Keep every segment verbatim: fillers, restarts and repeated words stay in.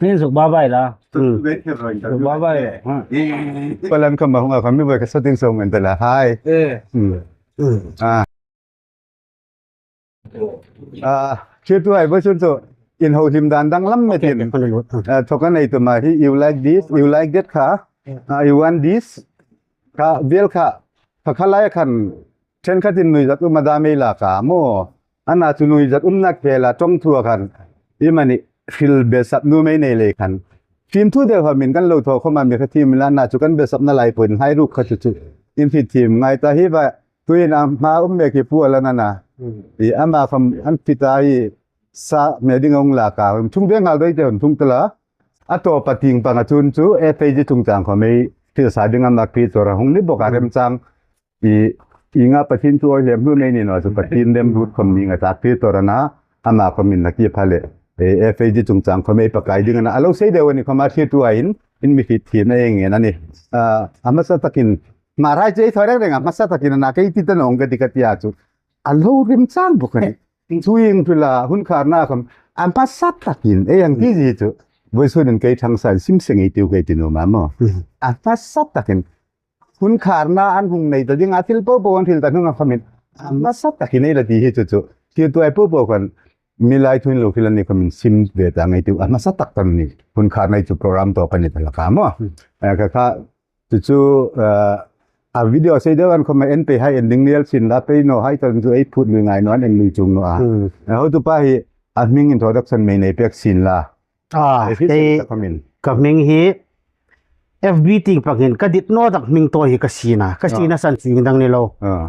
Ni zuk bye bye la. Hmm. Zuk bye bye. Hmm. Palan khom a hung a khom mi boi ka setting song men ta la. Hai. Eh. Hmm. Hmm. Ah. Ah, khi tu hai bo chun chu in ho hlim dan dang lam metin. Okay, okay. Ah, thok a nei tu ma hi, you like this, you like that kha. Ah, you want this. Kha, vel kha. Kha kha lai khan. Then kha tin nuizat um a da mei la ka mo. Ana chu nuizat um nak phela tong thu a khan. I mani hril be sap nu mei nei lei khan. Thim thu deu ha min kan lo thaw khom a mi kha thim la na chu kan be sap na lai pun hai ruk kha chu chu. In thim ngai ta hi ba. Tuin a hma um mek hi pu a la nana. Hmm. I ama khom an pita hi sa me ding ong la ka. Thung deng hal doi te hon thung ta la. A tawpa tieng panga chun chu F A G chungchang khom ei thil sa ding ama kri tora hung ni bok a remchang. I, i nga Pathien chu oi lem hnu nei ni naw chu Pathien lem lut khom ni nga ta kri tora na. Ama khom in na ki pha le. E, F A G chungchang khom ei pakai ding ana. A lo sei deu a ni khom a thil tu a in, in mi thil thil na eng en a ni. Ah, a hmasa takin Hmar hai chu ei thaw reng reng a hmasa takin a na kei ti ta nong ka ti ka ti a chu. A lo remchang bok a ni. Chu ieng chu la hun kharna khom a hmasa takin ei ang ti zi chu. Voisun in kei thang sa sim seng ei tiu kei ti nu ma mo. Mhm. A hmasa takin hun kharna an hung nei ta ding a thil po po an thil ta hnung a khom in. A hmasa takin ei la ti hi chu chu. Thil tu ai po po khan mi lai thuin lo thil an ni khom in sim ve ta ngei tiu. A hmasa tak ta ni. Hun kharna chu program to pa ni ta la ka mo. Mhm. Eh, ka kha Chu chu, ah, a video sei deu an khom en pe hai en ding niel sin la pe no hai tan chu ei phut lui ngai no an en lui chung no a. Hmm. Eh, hotu pa hi a hming introduction mei nei pek sin la. Ah, ei hi kei sen ta comment. Ka hming hi F B tieng pangin ka dit naw tak hming tawi hi ka siem a. Ka siem a san chu ieng dang ni lo. Ah.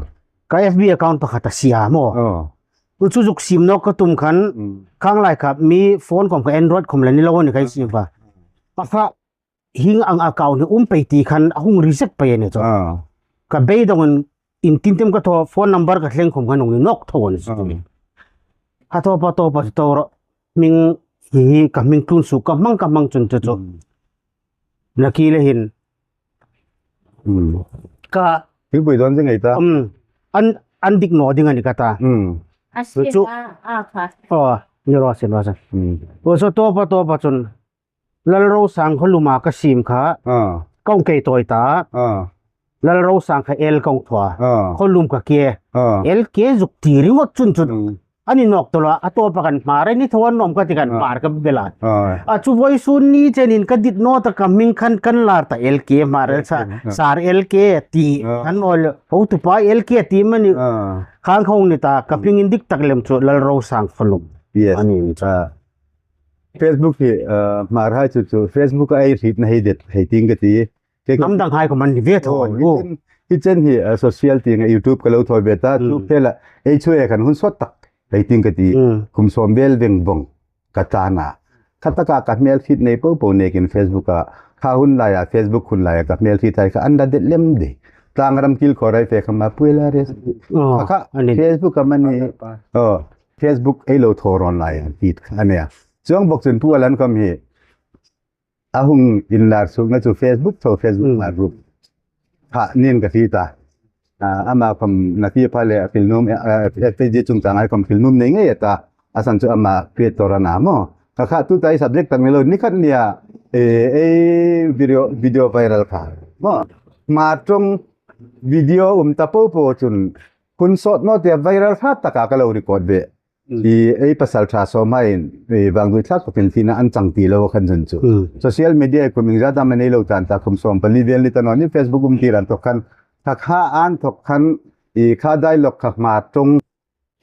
Ka F B account pakhat a sie a maw. Ah. Chu chu zuk siem nawk ka tum khan, hmm, khang lai kha mi phone khom kha Android khom la ni lo ni ka siem a. Pakhat hieng ang account hi um pei ti khan a hung reject pei a ni chu. Ah. Ka beidongin in tin tem ka thaw phone number ka thleng khom khan hung ni nawk tho a ni chu. Ah. A tawpa tawpa chu tawra hming hi hi ka hming tlun suok ka hmang ka hmang chun chu chu. Hmm. Na ki le hin. Hmm. Ka. Hi bui don jing ei ta. Um, an, an dik naw ding a ni ka ta. Hmm. A chu chu. A, a kha. Oh, ni ro sin ro sin. Hmm. Chu chu tawpa tawpa chun. Lalrosang Kholuma ka siem kha. Ah. Kong kei tawi ta. Ah. Lalrosang kha L kong thaw a. Ah. Kholum kha K. Ah. L K zuk ti ringawt chun chun. Hmm. A ni nawk tawla, a tawpa khan Hmar a ni thaw an nawm ka ti khan, ah, Hmar ka bel a. Ah. A chu voisun ni chenin ka dit naw ta ka hming khan kan lar ta L K Hmar sa, ah, Sir L K ti. Ah. An naw le, hotu pa L K ti mani. Ah. Khang khong ni ta, ka hming indik tak lem chu Lalrosang Kholum. Yes. A ni chu. Ah. Facebook hi, ah, Hmar hai chu chu, Facebook a ei hrietna hei det, hei ting ka ti. Ke, ke nam dang hai khom an ni ve tho. Oh, an hi chen, hi chen hi, ah, social tieng a YouTube ka lo thaw ve ta, chu, hmm, phela, ei chu e khan hun sawt tak, hei ting ka ti, hmm, kum sawm vel veng vong, ka ta na. Kha taka ka hmel hriet nei po po nekin Facebook a, kha hun laia, Facebook hun laia, ka hmel hriet hai kha an la det lem de. Tlang ram kil kho rai fe khom a puela res. Oh, kha, kha, a ni. Facebook a mani, oh, Facebook ei lo thaw rawn laia, hriet kha a nia. Chuong bok chun pu a lan khom hi. A hung inlar suokna chu Facebook thaw, Facebook, hmm, ma group. Kha nin ka ti ta. Ah, ama khom na ti pha le a hril nuom, ah, ah, F A G chungchang ai khom hril nuom nei ngei ta. A san chu ama creator a na maw. Kha kha tu tai subject tak ni lo ni khat nia. E, e video, video viral kha. Maw. Hmar ṭawng video um ta po po chun hun sawt naw te viral hrat taka ka lo record ve. Mm. I, ei pasalṭha sawm hai, i, vangduithlak khawpin tina an chang ti lo khan chun chu. Mm. Social media khom ieng zat am a nei lo tan ta khom sawm pali vel ni ta naw ni Facebook um tir an thawk khan, kha kha an thawk khan, i, kha dialogue kha Hmar ṭawng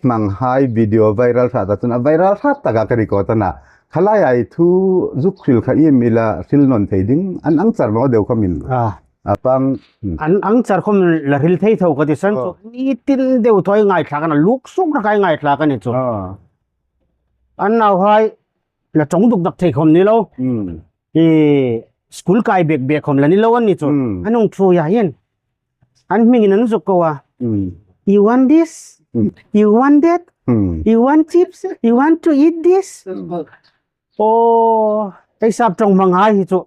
hmang hai video viral hrat ta chun a viral hrat taka ka record a na. Kha laia i thu zuk hril kha iem ila hril nawn thei ding an ang char naw deu khom in. Ah. A pang, hmm. An ang char khom la hril thei tho ka ti san chu. Oh. Ni tin deu thaw ei ngaithlak a na, luk suk rak ei ngaithlak a ni chu. Ah. An nauhai la chawng duk dak thei khom ni lo. Hmm. I school kai bek bek khom la ni lo an ni chu. Hmm. An hung ṭhuoi a hin. An hmingin an zuk ko a. Hmm. You want this? Hmm. You want that? Hmm. You want chips? You want to eat this? Hmm. Oh, ei sap ṭawng hmang hai hi chu.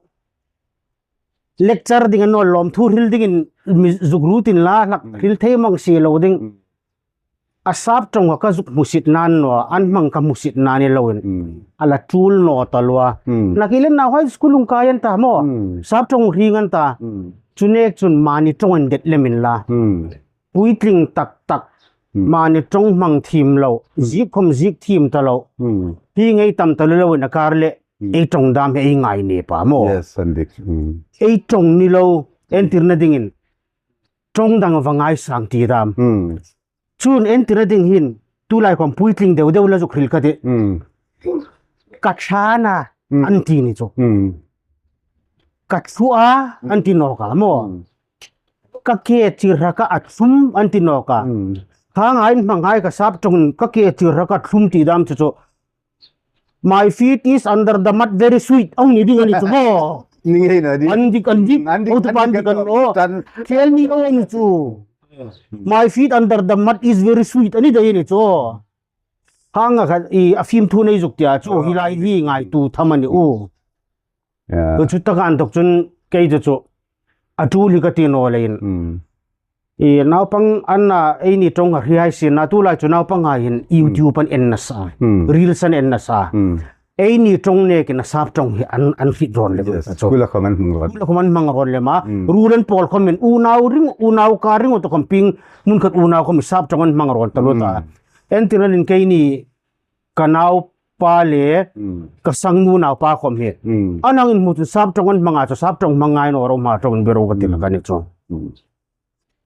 Lecture ding a naw lawm thu hril dingin mi zuk ruot inla hlak, mm, hril thei mang si lo ding. Mm. a sap ṭawng ka zuk hmusit nan naw, an hmang ka hmusit nan ni loin. A la tul naw ta lua. Nakie le nauhai school hung kai an ta maw. Sap ṭawng hring an ta. Chu nek chun mani ṭawng an det lem inla. Puitling tak tak. Mani ṭawng hmang thiem lo. Ziek khom ziek thiem ta lo. Hi ngei tam ta lo loin a kar le. Ei ṭawng dam hi ei ngai nêpa maw. Yes, an dik. Ei ṭawng ni lo. Entirna dingin. Ṭawng dang va ngaisang ti dam. Chun entirna ding hin, tulai khom puitling deu deu la zuk hril ka tih. Ka ṭha a, an ti ni chu. Ka thu a, an ti nawk a maw. Ka ke chirhak a thlum, an ti nawk a. Khang hai hmang hai ka sap ṭawng ka ke chirhak a thlum ti dam chu chu. My feet is under the mud, very sweet. Ang ni ding a ni chu maw. Ni ngei na di. An dik, an dik. An dik, o tu an pan dik dik an an o. Tan. Khel ni o ni chu. My feet under the mud is very sweet. Ani dai ni chu. Hang a kha i a fim thu nei zuk tia chu. Hi lai hi ngaituo tham a ni u. Yeah. Chu chu ta kan dok chun kei chu chu. A tul hi ka ti naw leiin. I naupang an na eini ṭawng a hriet hai sin na tulai chu naupang hai hin YouTube an en nasa. Reels an en nasa. Eini ṭawng nekin a sap ṭawng hi an, an hriet rawn lem. Yes, chu. School a khom an hmang rawn. School a khom an hmang rawn lem a. Ruol an pawl khom in unau ring, unau ka ring u ta khom ping mun khat unau khom sap ṭawng an hmang rawn ta lo ta. Entirna dingin keini ka naupa le ka sangnu naupa khom hi. An hang inhmu chun sap ṭawng an hmang a chu sap ṭawng hmang ngai naw ro hma ṭawng an be ro ka ti la ka ni chu.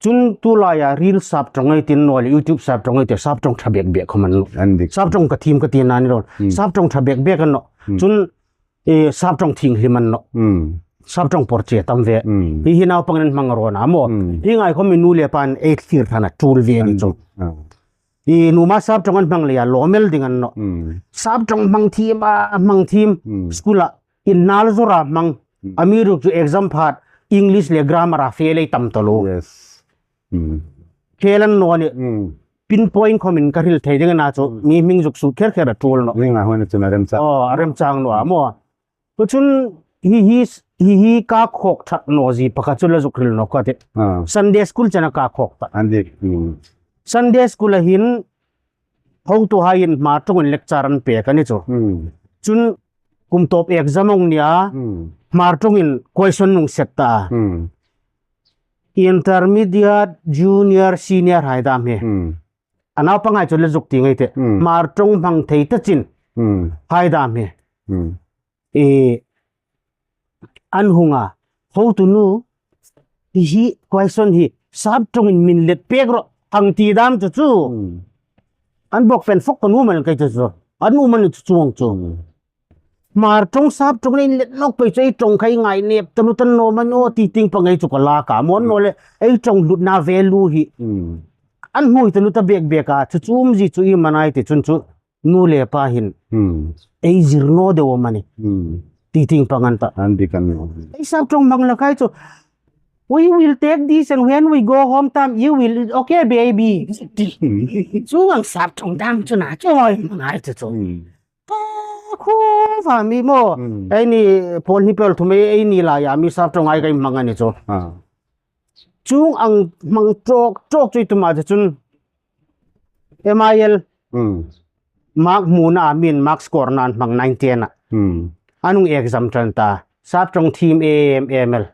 Chun tulai a reel sap ṭawng ei tin naw le YouTube sap ṭawng ei ti sap ṭawng ṭha bek bek khom an naw. An dik. Sap ṭawng ka thiem ka ti na ni rawn. Sap ṭawng ṭha bek bek an naw. Chun, e, sap ṭawng thienghlim an naw. Sap ṭawng por che tam ve. Hi hi naupang an hmang rawn a maw. Hi ngai khom i nu le pan ei thlir thana tul ve ni chu. I numa sap ṭawng an hmang leia lawm el ding an naw. Sap ṭawng hmang thiem a, hmang thiem. School a in nal zora hmang. Amiruokchu exam phat English le grammar a fail ei tam ta lo. Yes. Fail an naw ni. Pinpoint khom in ka hril thei ding a na chu. Mi hming zuk sut kher kher a tul naw. Ring a hon chu na rem chang. Oh, a rem chang naw a maw. Chun hi hi hi hi ka khawk ṭhat naw zie pakhat chu la zuk hril naw ka tih. Sunday school chena ka khawk ta. An dik. Sunday school a hin hotuhaiin Hmar ṭawngin lecture an pek a ni chu. Chun kum tawp exam ang nia, Hmar ṭawngin question an set ta. Intermediate, junior, senior hai dam hi. A naupang hai chu la zuk ti ngei tih. Hmar ṭawng hmang thei ta chin. Hai dam hi. E, an hung a, hotu nu, hi hi, question hi, sap ṭawngin min let pek rawh, ang ti dam chu chu. An bok pen fok kan um an kai chu chu. An um an chu chuong chu. Hmar ṭawng sap ṭawngin let nawk pei chu ei ṭawng khai ngai nêp ta lu tan naw maw ti ting pangai chu ka la ka maw naw le, ei ṭawng hlutna value hi. An hmu ta lu ta bek bek a, chu chu um zie chu i manai ti chun chu. Nu le pa hin. Ei zir naw deu am a ni. Ti ting pang an ta. An dik an ni. Ei sap ṭawng hmang la khai chu. We will take this and when we go home time, you will, okay, baby. Chuong ang sap ṭawng dang chu na, chuong ang hmang hai chu chu. Ka khu fa mi maw. Eini pawl ni pawl thum ei, eini laia mi sap ṭawng hai ka hmang a ni chu. Chuong ang hmang ṭawk ṭawk chu i tum a chu chun. M I L. Mark hmuna a min mark score nan hmang nine ten a. An hung exam ṭan ta. Sap ṭawng thiem em em el.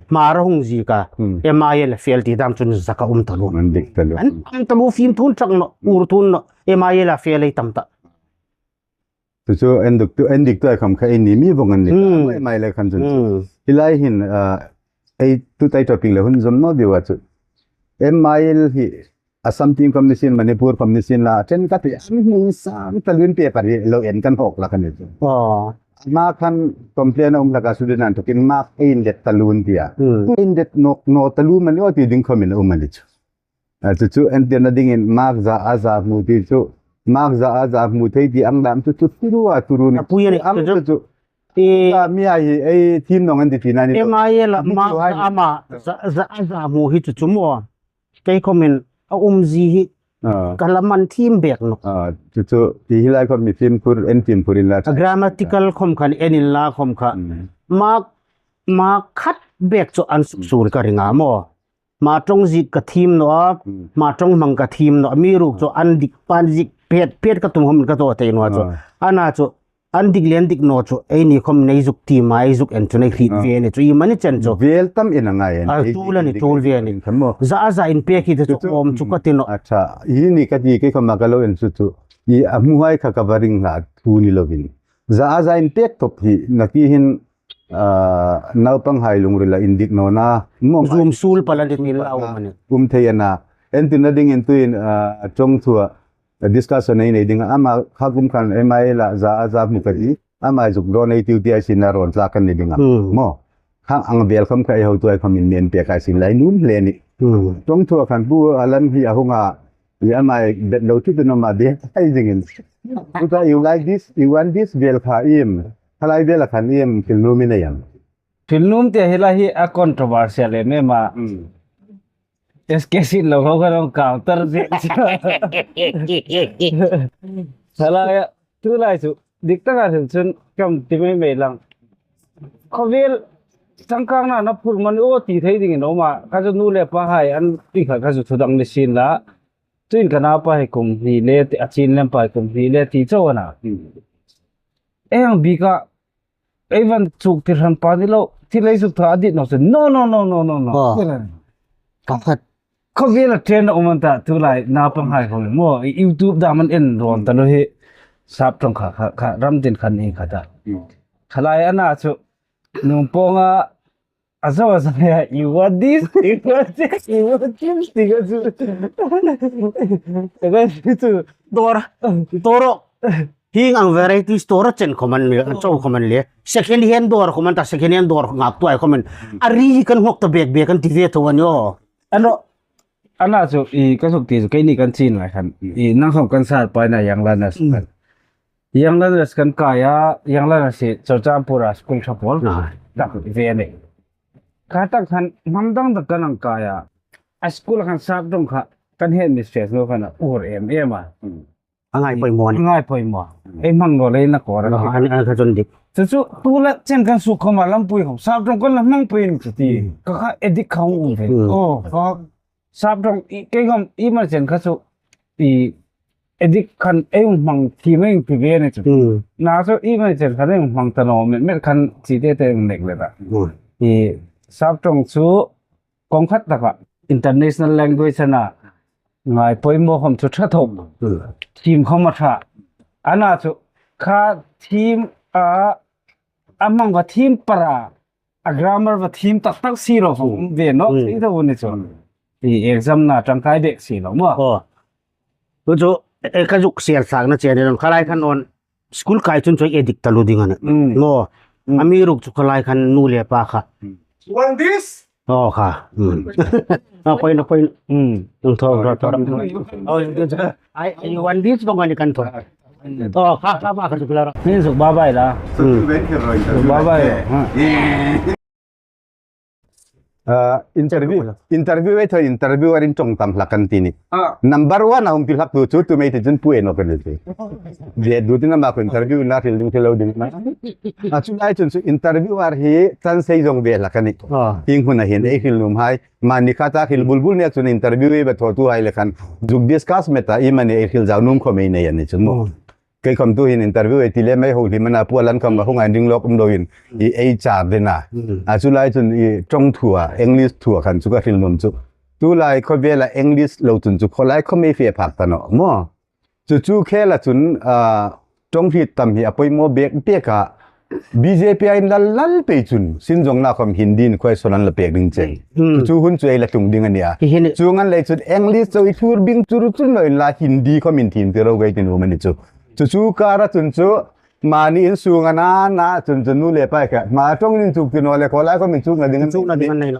Hmar a hung ziek a. M I L fail ti dam chun zak a um ta lo. An dik ta lo. An pang ta lo fim thun ṭang naw, ur thun naw. M I L a fail ei tam ta. Chu chu en dik tu, en dik tu ai kham kha ei ni mi vong an ni. M I L khan chun. Hi lai hin, ah, ei tu tai topic le hun zom naw deu a chu. M I L hi Assam tieng khom ni sien, Manipur khom ni sien la, chen ka ti an hming sang ta luin paper hi lo en kan hawk la kan ni chu. Aw. Ama khan complain a um hlak a, student an tukin mark ei inlet ta luin tia. Ei inlet nawk naw ta lu mani aw ti ding khom in a um a ni chu. A chu chu entirna dingin mark za a za hmu ti chu. Mark za a za hmu thei ti ang dam chu chu turu a turu ni. A pui a ni, ang chu chu chu. I ka mi a hi ei thim nong an ti ti na ni. M I L a mark za a ma, za, za a za hmu hi chu chu maw. Kei khom in a um zie hi. Ka la man thiem bek nawh. Chu chu ti hi lai khom mi fimkhur, en fimkhur in la. A grammatical khom khan en in la khom kha. Mark, mark khat bek chu an suk sur ka ring a maw. Hma ṭawng ziek ka thiem naw a, hma ṭawng hmang ka thiem naw a. Amiruokchu an dik pan ziek phet phet ka tum khawm ka thaw thei naw a chu. Ana chu an dik le an dik naw chu eini khawm ei zuk tiem a, ei zuk en chu ei hriet ve a ni chu. Iemani chen chu vel tam in a ngai a ni. A tul a ni, tul ve a ni. Za a za inpek hi chu chu awm chu ka ti naw. Acha, hi ni ka ti, kei khawma ka lo en chu chu. I a hmuhai kha ka va ring hlak thu ni lovin. Za a za inpek tawp hi nakie hin, ah, naupanghai lungrila indik nawna. Zum sul pal a ni ti la um a ni. Um thei a na. Entirna dingin tuhin, ah, ṭawng thua discussion ei nei ding a. Ama kha kum khan M I L-a za a za hmu ka ti. Ama zuk dawn ei tiu tia sin a rawn tlak kan ni ding a. Maw. Khang ang vel khawm kha ei hotuhai khawmin mi en pek a sin lai nuom hle a nih. Ṭawng thua khan Pu Alan hi a hung a, i ama bet lo chu chu nawm a, be ai zingin. Puta, you like this, you want this vel kha iem. Khalai vel khan iem, thil nuom i nei am? Thil nuom ti hi lai hi a controversial em em a. S K Sitlo kha ka lo counter zel. Khalai a, tu lai chu dik taka hril chun kan ti mei mei lang. Khawvel changkangna na phur man aw ti thei dingin a um a. Kha chu nu le pahai an ti kha, kha chu thu dang ni sien la. Tuhin ka naupa hi kum hni le ti, a chin lem pa hi kum hni le ti chau a na. Ei ang bik a, ei van chuk tir hran pa ni lo, thil ei zuk tha a dit nawk chu. No, no, no, no, no, no. Ka khat. Khawvel a trend a um an ta, tu lai naupanghai khawm maw, i YouTube dam an en rawn ta lo hi. Sap ṭawng kha, kha, kha, ram tin khan ei kha ta. Khalai a na chu, nung pawng a, a zo a zo ya, you want this, you want this, you want this, ti kha chu. Ti kha chu. Dawr, dawr. Hieng ang variety store chen khawm an ni, an chau khawm an le. Second hand dawr khawm an ta, second hand dawr ngaktuhai khawm an. A ri kan hawk ta bek bek an ti ve tho a ni aw. Ano, ana chu, i, ka zuk ti chu, keini kan chin lai khan. I, nang khawm kan sar pai na Young Learners khan. Young Learners kan kai a, Young Learners hi Churachandpur-a school ṭha pawl. Tak ve a ni. Kha tak khan, hmang dang tak kan ang kai a. A school khan sap ṭawng kha, kan headmistress nu khan a ur em em a. A ngai poimaw a ni. A ngai poimaw. Ei hmang naw leiin a kawr a. An, an kha chun dik. Chu chu, tu la chen kan suk khawma lampui khawm, sap ṭawng kan la hmang pui ni chu ti. Ka kha addict kha hung um ve. Aw, ka sap ṭawng i, kei khawm i mal chen kha chu, i addict khan ei hung hmang thiem ei hung ti ve ni chu. Na chu i mal chen khan ei hung hmang ta naw met met khan chi te te hung nek le ta. I sap ṭawng chu, kawng khat taka international language a na ngai poimaw khawm chu ṭha tho. Thiem khawm a ṭha. A na chu kha thiem a, a hmang va thiem para, a grammar va thiem tak tak si lo khawm ve nawk thei tho ni chu. I exam na ṭangkai bek si lo maw. Aw. Chu chu, e, ka zuk sel sakna che ni lo. Khalai khan awn school kai chun chu ei addict taluo ding a nih. Maw. Amiruokchu khalai khan nu le pa kha. Want this? Aw kha. A, poimaw, poimaw. Nung thaw, thaw, thaw. Aw, ai, ai, want this bang a ni kan thaw. Aw, kha, kha, kha, kha, kha. Ni zuk bye bye la. Bye bye. Ah, interview, interview ei thaw, interviewer-in ṭawng tam hlak kan ti ni. Number one a hung ti hlak tu chu, tu mei ti chun Pu Enoch kan ti. Ve du tin ama kha interview na hril ding hril lo ding na. A chu lai chun chu interviewer hi chan sei zong ve hlak a nih. Hieng hun a hin ei hril nuom hai. Mani kha ta hril bul bul nia chun interview ei va thawtuhai le khan zuk discuss met a, iemani ei hril zau nuom khawm ei nei a ni chun maw. Kei khawm tu hin interview ei ti le mei ho hlim a na, Pu Alan khawm a hung a, ding lawk um loin i ei char den a. A chu lai chun i ṭawng thua, English thua khan chu ka hril nuom chu. Tu lai khawvela English lo chun chu khawlai khawm ei fe phak ta naw maw. Chu chu khela chun, ah, ṭawng hriet tam hi a poimaw bek bek a. B J P-in lal lal pei chun, sin zong na khawm Hindi-in khawm ei sawn an la pek ding che. Chu chu hun chu ei la tlung ding a nih a. Chuong an lei chun English chu i thlur bing chur chur naw inla Hindi khawm inthiem ti ro kei ti nuom a ni chu. Chu chu kara chun chu, mani insung a na, na chun chu nu le pa kha, hma ṭawng inchuk ti naw le, khawlai khawm inchukna ding an, inchukna ding an nei lo.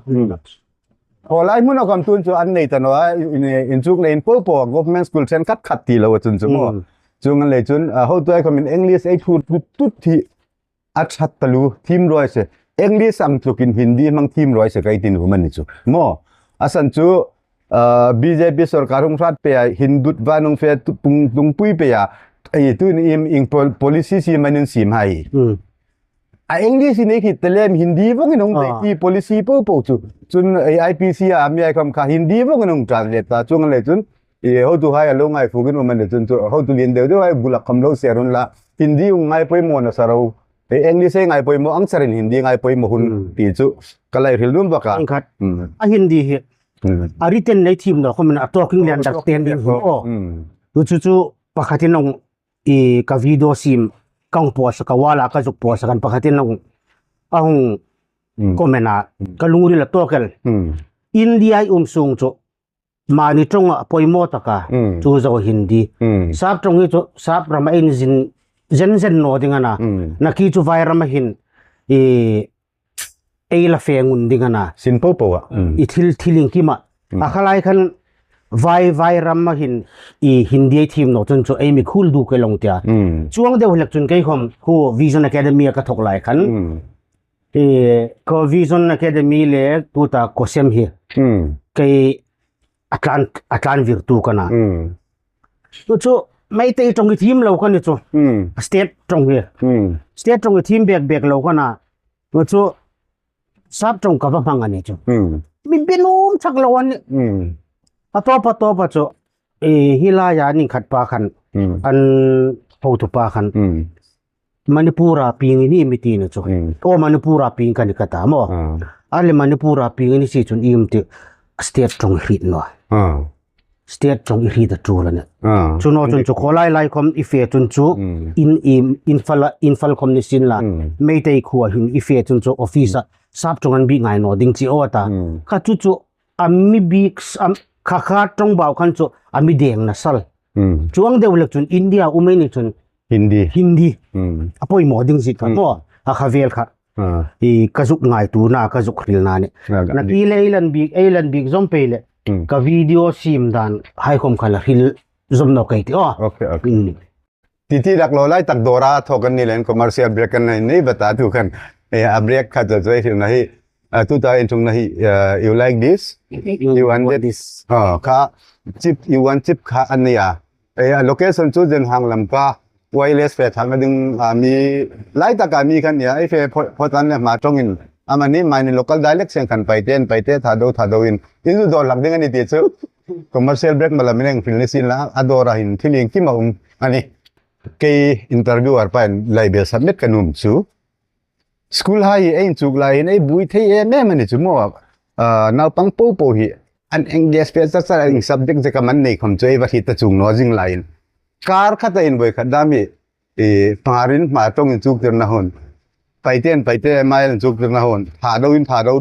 Khawlai hmuna khawm tun chu an nei ta naw a, in, inchukna in po po, government school ṭhenkhat khat ti lo a chun chu maw. Chuong an lei chun, a, hotuhai khawmin English ei thlur tut tut hi a ṭhat taluo, thiem rawi se. English ang tlukin Hindi hmang thiem rawi se kei ti nuom a ni chu. Maw, a san chu, ah, B J P sorkar hung hrat pei a, Hindutva hung fe tu, pung, tungpui pei a, ei, tu in im, ing pol-, policy siem an insiem hai. A English-in ei hriet ta lem Hindi vawngin hung tei ti policy po po chu. Chun ei I P C-a mi ei khawm kha Hindi vawngin hung translate ta chuong le chun. I hotuhai a lo ngai fukin um a ni chun chu hotu lien deu deuhai bula khawm lo ser unla. Hindi hung ngai poimaw nasa ro. Ei English ei ngai poimaw ang charin Hindi ngai poimaw hun ti chu. Ka lo hril nuom bawk a. Ang khat. A Hindi hi. A written-a ei thiem naw khawmin a talking lian tak ten ding hi aw. Chu chu chu pakhatin hung i ka video siem ka hung post ka wall-a ka zuk post khan pakhatin hung a hung comment-a ka lungril a tawk el. India-a i um sung chu mani ṭawnga poimaw taka chu zo Hindi. Sap ṭawng hi chu sap rama inzin zen zen naw ding a na. Naki chu vai rama hin i ei la fe ngun ding a na. Sin po po a. I thil thil inkima. A kha lai khan vai vai rama hin i Hindi ei thiem naw chun chu ei mi khul du ke long tia. Chuong deu hlek chun kei khawm khu Vision Academy-a ka thawk lai khan. I ko Vision Academy le tuta ko sem hi. Kei a tlan a tlan vir tu ka na. Chu chu Meitei ṭawng i thiem lo ka ni chu. State ṭawng hi. State ṭawng i thiem bek bek lo ka na. Chu sap ṭawng ka va hmang a ni chu. Mi benum chak lo a ni. A tawp a tawp a chu. Hi laia ni khat pa khan. An hotu pa khan. Manipur-a pieng i ni mi ti ni chu. Aw Manipur-a pieng ka ni ka ta maw. A le Manipur-a pieng i ni si chun i um ti state ṭawng i hriet naw. State ṭawng i hriet a ṭul a ni. Chu naw chun chu khaw lai lai khawm i fe chun chu in i Imphal-a Imphal khawm ni sin la. Meitei khuoa hin i fe chun chu office-a sap ṭawng an bik ngai naw ding chi aw ta. Kha chu chu a mi bik kha kha ṭawngbau khan chu a mi deng nasa el. Chuong deu hlek chun India-a um ei ni chun Hindi. Hindi. A poimaw ding zie kha maw. A kha vel kha. I ka zuk ngaituona ka zuk hrilna ni. Naki le ei lan bik ei lan bik zawm pei le. Ka video siem dan hai khawm kha la hril zawm naw kei ti aw. Ti ti rak lo lai tak dawra thaw kan ni leh commercial break kan nei nei bata tu khan. A break kha chu chu ei hrilna hi. Tuta inchukna hi, you like this? You want this? Kha chip, you want chip kha an nei a. A location chu Zenhang lam kha wireless fe thang ding a mi lai taka mi khan nia ei fe photan le hma ṭawngin. Amani mani local dialect seng khan Paiten Paite, Thado Thadoin. In zu dawr hlak ding a ni ti chu. Commercial break mala min eng hril ni sin la a dawra hin thil inkima um a ni. Kei interviewer pain lai bel submit ka nuom chu. School-hai hi ei inchuk lai hin ei buoi thei em em a ni chu maw. Naupang po po hi an engage fe chak chak a, subject zek am an nei khawm chu ei va hriet ta chuong naw zing lai in. Kar khata invawi khat dam hi Hmar in Hmar ṭawng inchuktirna hun. Paiten Paite mile inchuktirna hun. Thado in Thado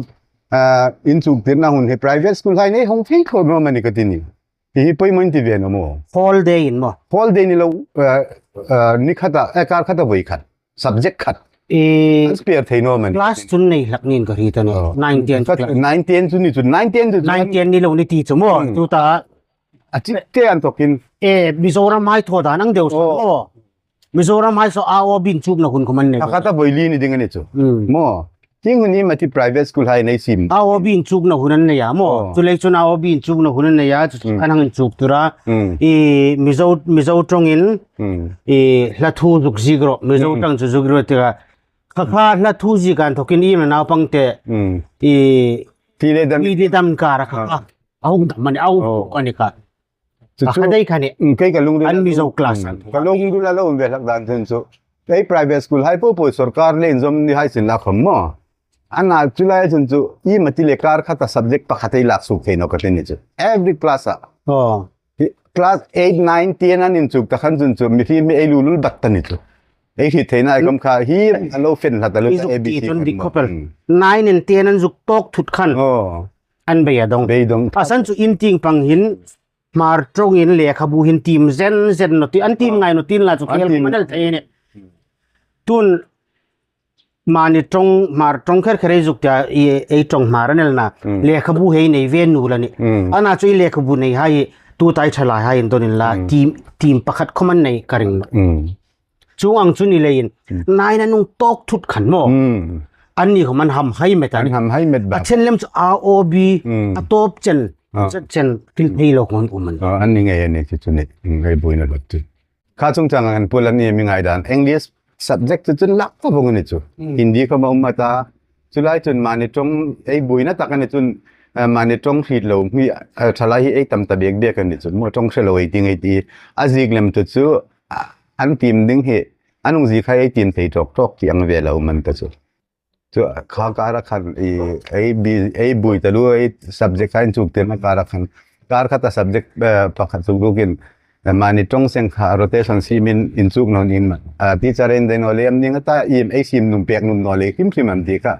inchuktirna hun hi private school-hai nei hung thei thaw naw am a ni ka ti ni. Hi hi poimaw in ti ve naw maw. Whole day in maw. Whole day ni lo, ni khata, kar khata vawi khat. Subject khat. An spare thei naw am a ni. Class chun nei hlak niin ka hriet a ni. Nine ten class. Nine ten chu ni chu, nine ten chu. Nine ten ni lo ni ti chu maw. Tuta. A chik te an tawkin. Mizoram-hai thaw dan ang deu saw. Mizoram-hai saw R O B inchukna hun khawm an nei. A khata vawi li ni ding a ni chu. Maw. Tieng hun hi mati private school-hai nei siem. R O B inchukna hun an nei a maw. Chu lei chun R O B inchukna hun an nei a, chu khan hang inchuktir a. I Mizo, Mizo ṭawngin, i hla thu zuk ziek ro, Mizo ṭawng chu zuk ro tia. Kha kha hla thu ziek an thawkin i naupang te. I ti le dam. Ti le dam kara kha kha. A hung dam a ni, a hung a ni kha. Chu chu. Kha dei kha ni. Kei ka lungril. An Mizo class an. Ka lungril a lo um ve hlak dan chun chu. Ei private school-hai po po sorkar le inzawm ni hai sin la khawm maw. Ana chu lai chun chu i mati le kar khata subject pakhat ei lak suok thei naw ka ti ni chu. Every class-a. Class eight, nine, ten an inchuk ta khan chun chu mi hi mi ei lulul bat ta ni chu. Ei hriet theina ei khawm kha hi a lo fen hlat a lo A B C chun dik khawp el. Nine and ten an zuk tawk thut khan. An bei a dong. Bei dong. A san chu in tieng pang hin Hmar ṭawngin lekhabu hin tiem zen zen naw ti, an tiem ngai naw ti la chu khel khawm a ni thei a ni. Tun mani ṭawng, Hmar ṭawng kher kher ei zuk tia, ei ṭawng Hmar an elna. Lekhabu hei nei ve nuol a ni. Ana chu i lekhabu neihai hi, tuta i ṭhalaihai indon inla, tiem, tiem pakhat khawm an nei ka ring nawh. Chuong ang chu ni leiin, nine an hung tawk thut khan maw. Anni khawm an hamhai met a ni. An hamhai met bak. A ṭhen lem chu R O B, a tawp chen, zet chen, thil thei lo khawm an um a ni. An ni ngei a ni chu chu ni, ngei buoina bak chu. Kha chungchang an pul an ni mi ngai dan. English subject chu chun lak ta vong a ni chu. Hindi khawm a um a ta. Chu lai chun mani ṭawng ei buoina tak a ni chun, eh, mani ṭawng hriet lo mi, eh, ṭhalai hi ei tam ta bek bek a ni chun. Maw ṭawng hre lo ei ti ngei ti. A ziek lem tu chu, ah, an tiem ding hi, an hung ziek hai ei tiem thei tawk tawk ti ang ve lo man ta chu. Chu kha kara khan i, ei bi, ei buoi taluo, ei subject kha inchuktirna kara khan. Kar khata subject, eh, pakhat chuk lukin, eh, mani ṭawng seng kha rotation siemin inchuk naw ning ma. Ah, teacher in dei naw le am ning a ta iem ei siem nuom pek nuom naw le hrim hrim am ti kha.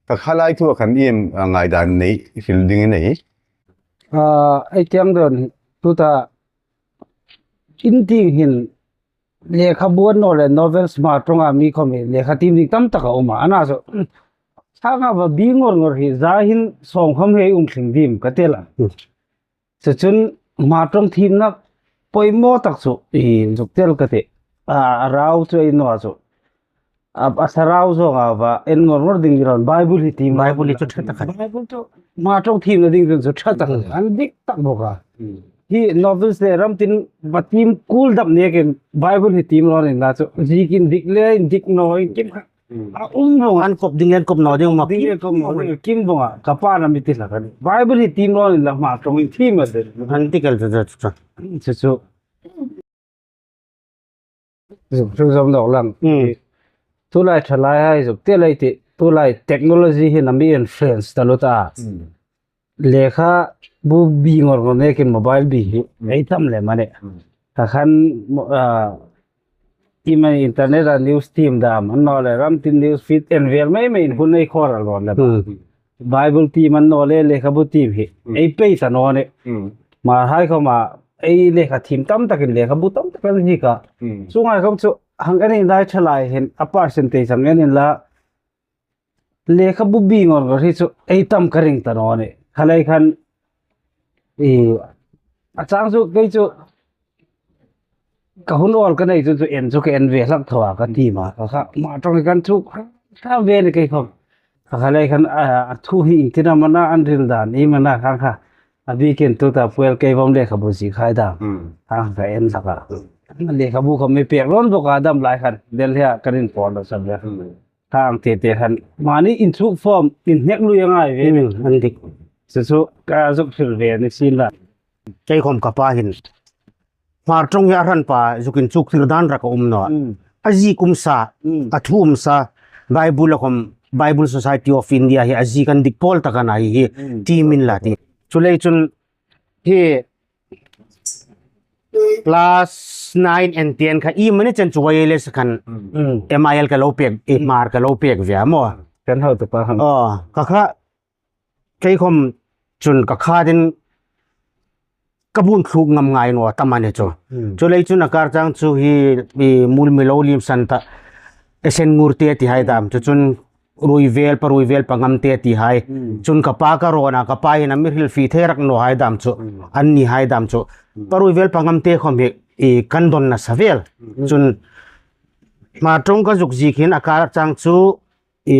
Ka kha lai thu khan iem, ah, ngaidan nei hril ding nei. Ah, ei tieng dawn tuta in tieng hin lekhabu an naw le novels Hmar ṭawnga mi khawm hi lekha tiem ding tam tak a um a. Ana chu, thanga va bi ngor ngor hi za hin sawm khawm hei um thling dim ka ti el a. Chu chun Hmar ṭawng thiemna poimaw tak chu i zuk ti el ka ti. A, a rau chu ei naw a chu. A, a thlarau zawnga va en ngor ngor ding ni lo, Bible hi tiem. Bible hi chu ṭha tak a. Bible chu Hmar ṭawng thiemna ding chun chu ṭha tak a. An dik tak bawk a. Hi novels le ram tin va tiem kul dap nekin Bible hi tiem rawn inla chu ziek indik le indik naw in kim kha a um vong a. An kop ding le an kop naw ding ma. Ding le kop naw ding kim vong a. Ka pa na mi ti hlak a ni. Bible hi tiem rawn inla Hmar ṭawng in thiem a ti. An dik el chu chu chu. Chu chu. Zuk chu zom nawk lang. Tulai ṭhalai hai zuk ti el ei ti. Tulai technology hin a mi influence taluo ta. Lekhabu bi ngor ngor nekin mobile bi hi ei tam lem a ni. Kha khan mo-, ah, i mai internet a news tiem dam an naw le ram tin news feed en vel mei mei in hun ei khawr a lo lem. Bible tiem an naw le lekhabu tiem hi ei pei ta naw ni. Hmar hai khawma ei lekha thiem tam takin lekhabu tam tak an ziek a. Chuong ang khawm chu hang en in lai ṭhalai hin a percentage hang en inla lekhabu bi ngor ngor hi chu ei tam ka ring ta naw ni. Kha lai khan i a chang chu kei chu ka hun awl ka nei chu chu en chu ka en ve hlak tho a ka tiem a. Kha kha Hmar ṭawng hi kan chu kha ve ni kei khawm. Kha kha lai khan a, a thu hi ieng tin am a na an hril dan iem a na kha kha. A bikin tuta Pu L K vom lekhabu ziek hai dam. Kha kha ka en hlak a. Lekhabu khawm mi pek rawn bawk a dam lai khan. Delhi a kan inpawl lo sa ve. Kha ang te te khan mani inchuk form inhnek lui a ngai ve. An dik. Chu chu ka zuk hril ve ni sin la. Kei khawm ka pa hin Hmar ṭawng hi a hranpa zuk inchuktir dan rak a um naw a. A ziek um sa, a thu um sa, Bible a khawm, Bible Society of India hi a ziek an dik pawl tak a na hi hi tiem inla ti. Chuleiin chun hi class nine and ten kha i mani chen chu wireless khan M I L ka lo pek, i Hmar ka lo pek ve a maw. Kan hotupa khan. Aw, kha kha kei khawm chun ka kha ding ka bun thluk ngam ngai naw tam a ni chu. Chuleiin chun a kar chang chu hi, i mul mi lo lim san ta, Esen Ngur te ti hai dam chu chun Ruivel, Pa Ruivel, Pa Ngam te ti hai. Chun ka pa ka rawn a, ka pa hin a mi hril fie thei rak naw hai dam chu. An ni hai dam chu. Pa Ruivel, Pa Ngam te khawm hi, i kan dawn nasa vel. Chun Hmar ṭawng ka zuk ziek hin a kar chang chu, i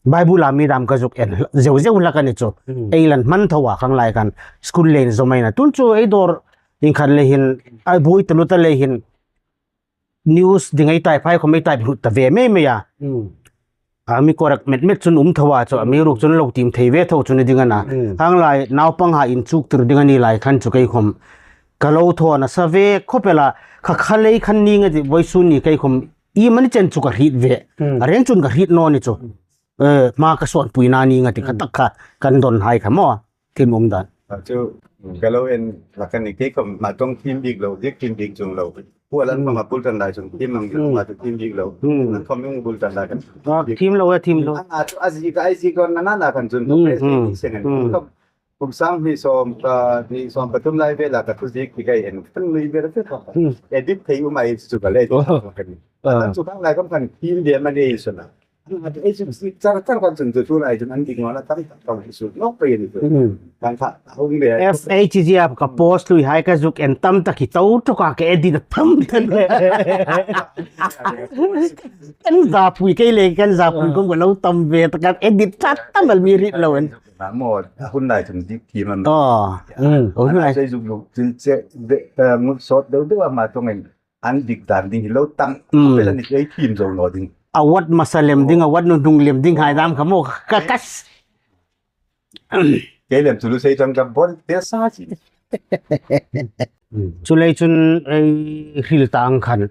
Bible a mi dam ka zuk en zeu zeu hlak a ni chu. Ei lan hman tho a khang lai khan school le inzawm ei na. Tun chu ei dawr in khan le hin, a buoi taluo ta le hin, news ding ei type hai khawm ei type hrut ta ve mei mei a. A mi correct met met chun um tho a chu, a mi ruk chun lo tiem thei ve tho chu ni ding a na. Khang lai naupang ha inchuktir ding a ni lai khan chu kei khawm ka lo thaw nasa ve khawp el a, kha kha lei khan ning a ti, vawisun ni kei khawm i mani chen chu ka hriet ve. A reng chun ka hriet naw ni chu. Eh, hma ka sawnpuina ning a ti kha tak kha kan dawn hai kha maw. Thim um dan. A chu, ka lo en hlak a ni kei khawm Hmar ṭawng thiem bik lo, ziek thiem bik chuong lo. Pu Alan khawm a bul tan lai chun thiem ang, Hmar ṭawng thiem bik lo. An khawm mi bul tan lai khan. A, thiem lo, a thiem lo. A, a chu a ziek a, a ziek lo na na na khan chun. Kum sang hni sawm, ah, hni sawm pathum lai vela ka thu ziek ti ka en. Kan lui vel a ti kha. Edit thei um a, chu ka le. Kan chu khang lai khawm khan thiem ve mani ei suna. Ei chu si char char kan chun chu tulai chun an dik naw a tam tak kan su nawk pei ni chu. Kan kha hung le. F H G F ka post lui hai ka zuk en tam tak hi to to ka ka edit a tham tan. Kan zapui kei le kan zapui khawm ka lo tam ve ta ka edit ṭha tam el mi hriet lo an. Maw, hun lai chun dik thiem an. Aw. Hun lai. Sei zuk lo, chun che, de, eh, ngut sawt deu deu a Hmar ṭawng en. an dik dan ding hi lo tang. Hmm. Pela ni ei thiem zo naw ding. A wat masa lem ding, a wat nunung lem ding hai dam kha maw. Ka kas. Kei lem chu lu sei tang ka bol te sa chi. Chuleiin chun ei hril ta ang khan.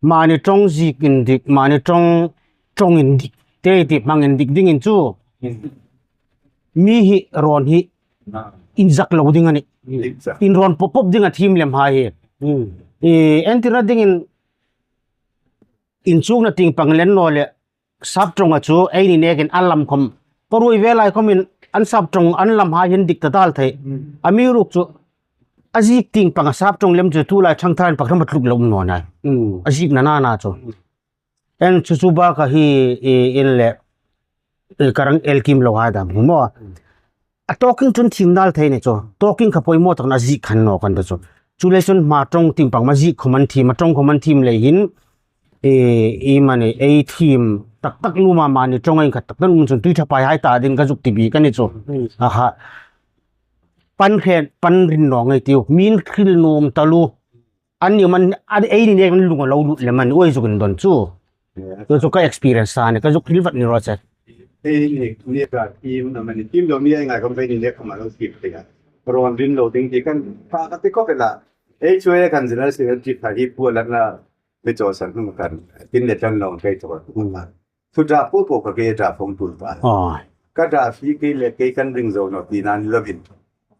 Mani ṭawng ziek indik, mani ṭawng, ṭawng indik, te ti hmang indik dingin chu. Mi hi rawn hi inzak lo ding a nih. Inzak. Inrawn pop pop ding a thiem lem hai hi. Hmm. I, entirna dingin inchukna tieng pang len naw le sap ṭawnga chu eini nekin a lam khom. Ka ruoi ve lai khomin an sap ṭawng an lam hai hin dik ta dal thei. Hmm. Amiruokchu a ziek tieng pang a sap ṭawng lem chu tulai ṭhangtharin pakhat hrim a tluk lo um naw ni. Hmm. A ziekna nana chu. En chu chu ba ka hi i in le i ka rang el kim lo hai dam hi maw. A talking chun thiem dal thei ni chu. Talking kha poimaw tak a ziek khan naw kan ta chu. Chuleiin chun hma ṭawng tieng pang ma ziek khom an thiem, a ṭawng khom an thiem lei hin. I, i mani, ei thiem tak tak luma mani ṭawng a inkhat tak tak um chun tui ṭha pai hai ta ding ka zuk ti bik a ni chu. Hmm. Aha. Pan hre, pan rin naw ngei tiu. Min hril nuom taluo. An ni man, an eini nek an lung a lo lut lem a ni, ei zuk indon chu. Yeah. Chu chu ka experience a ni, ka zuk hril vat ni raw se. Eini nek ka thiem na mani, thiem lo ni ei ngai khom eini nek khom a lo thiem te ka. Rawn rin lo ding ti kan, pa ka ti khop el a. Ei chu ei kan zina si ti kha hi pu la na, mi cho san hung kan. Tin le tan lo kei to. Hmm. Thu ṭha po po kha kei ṭha phong tul ta. Aw. Ka ṭha fi kei le kei kan ring zo naw ti nan lovin.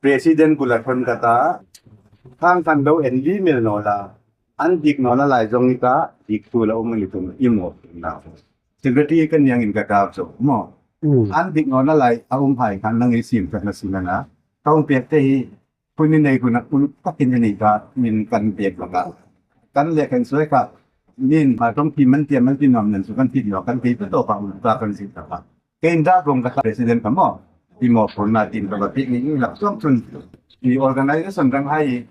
President kula thon ka ta. Khang khan lo en li mel naw la. An dik naw la lai zong ni ka dik tu la um ni tum i maw na. Secretary kan niang in ka ta zo maw. Mm. An dik naw la lai a um hai khan nang i sim ka na sim na. Ka um pek te hi Hun ni nei hun a uluk takin a ni ka, min kan pek bak a. Kan le kan suoi ka, min hma ṭawng thiem man thiem man thiem nuom nan chu kan thiem naw, kan thiem ta tawp a uluk tak kan zing ta ka. Kei in da kong ka president ka maw. I maw phone na tin ka ba pek ni ni lak chuong chun. I organization dang hai,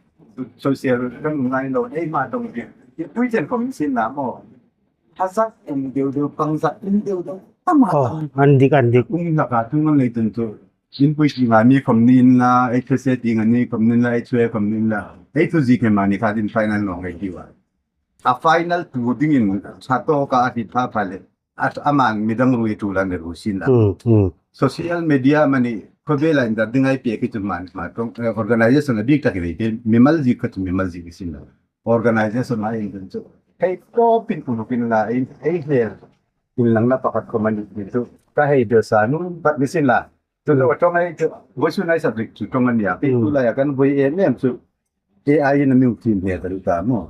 social kan ngai lo, ei hma ṭawng thiem. I pui chen kong sin na maw. Hazat in deu deu, pangzat in deu deu. Tama. Oh, an dik, an dik. Ung laka tu ngan lei tun tu. Inpui ti nga ni khom ni in la, ei thu se ti nga ni khom ni in la, ei thu e khom ni in la. Ei thu zi ke ma ni kha din final lo ngai ti wa. A final tu dingin, sa to ka a ti pha pha le. A, a man midang ruoi tu la ne ru sin la. Hmm, hmm. Social media mani, ko be la in da ding ai pe ki tu man, ma tong, eh, organization a bik ta ki le, mimal zi ka tu mimal zi ki sin la. Organization a in chu. Hei tawpin uluk in la, ei, ei hel. Inlangna pakhat khom a ni chu. Ka hei bel sa nu, pat ni sin la. Chu lo ṭawng ei chu. Voisun ai subject chu ṭawng a ni a. Mm. Tulai a kan voi em em chu. A I in a mi thiem hel ta ta maw.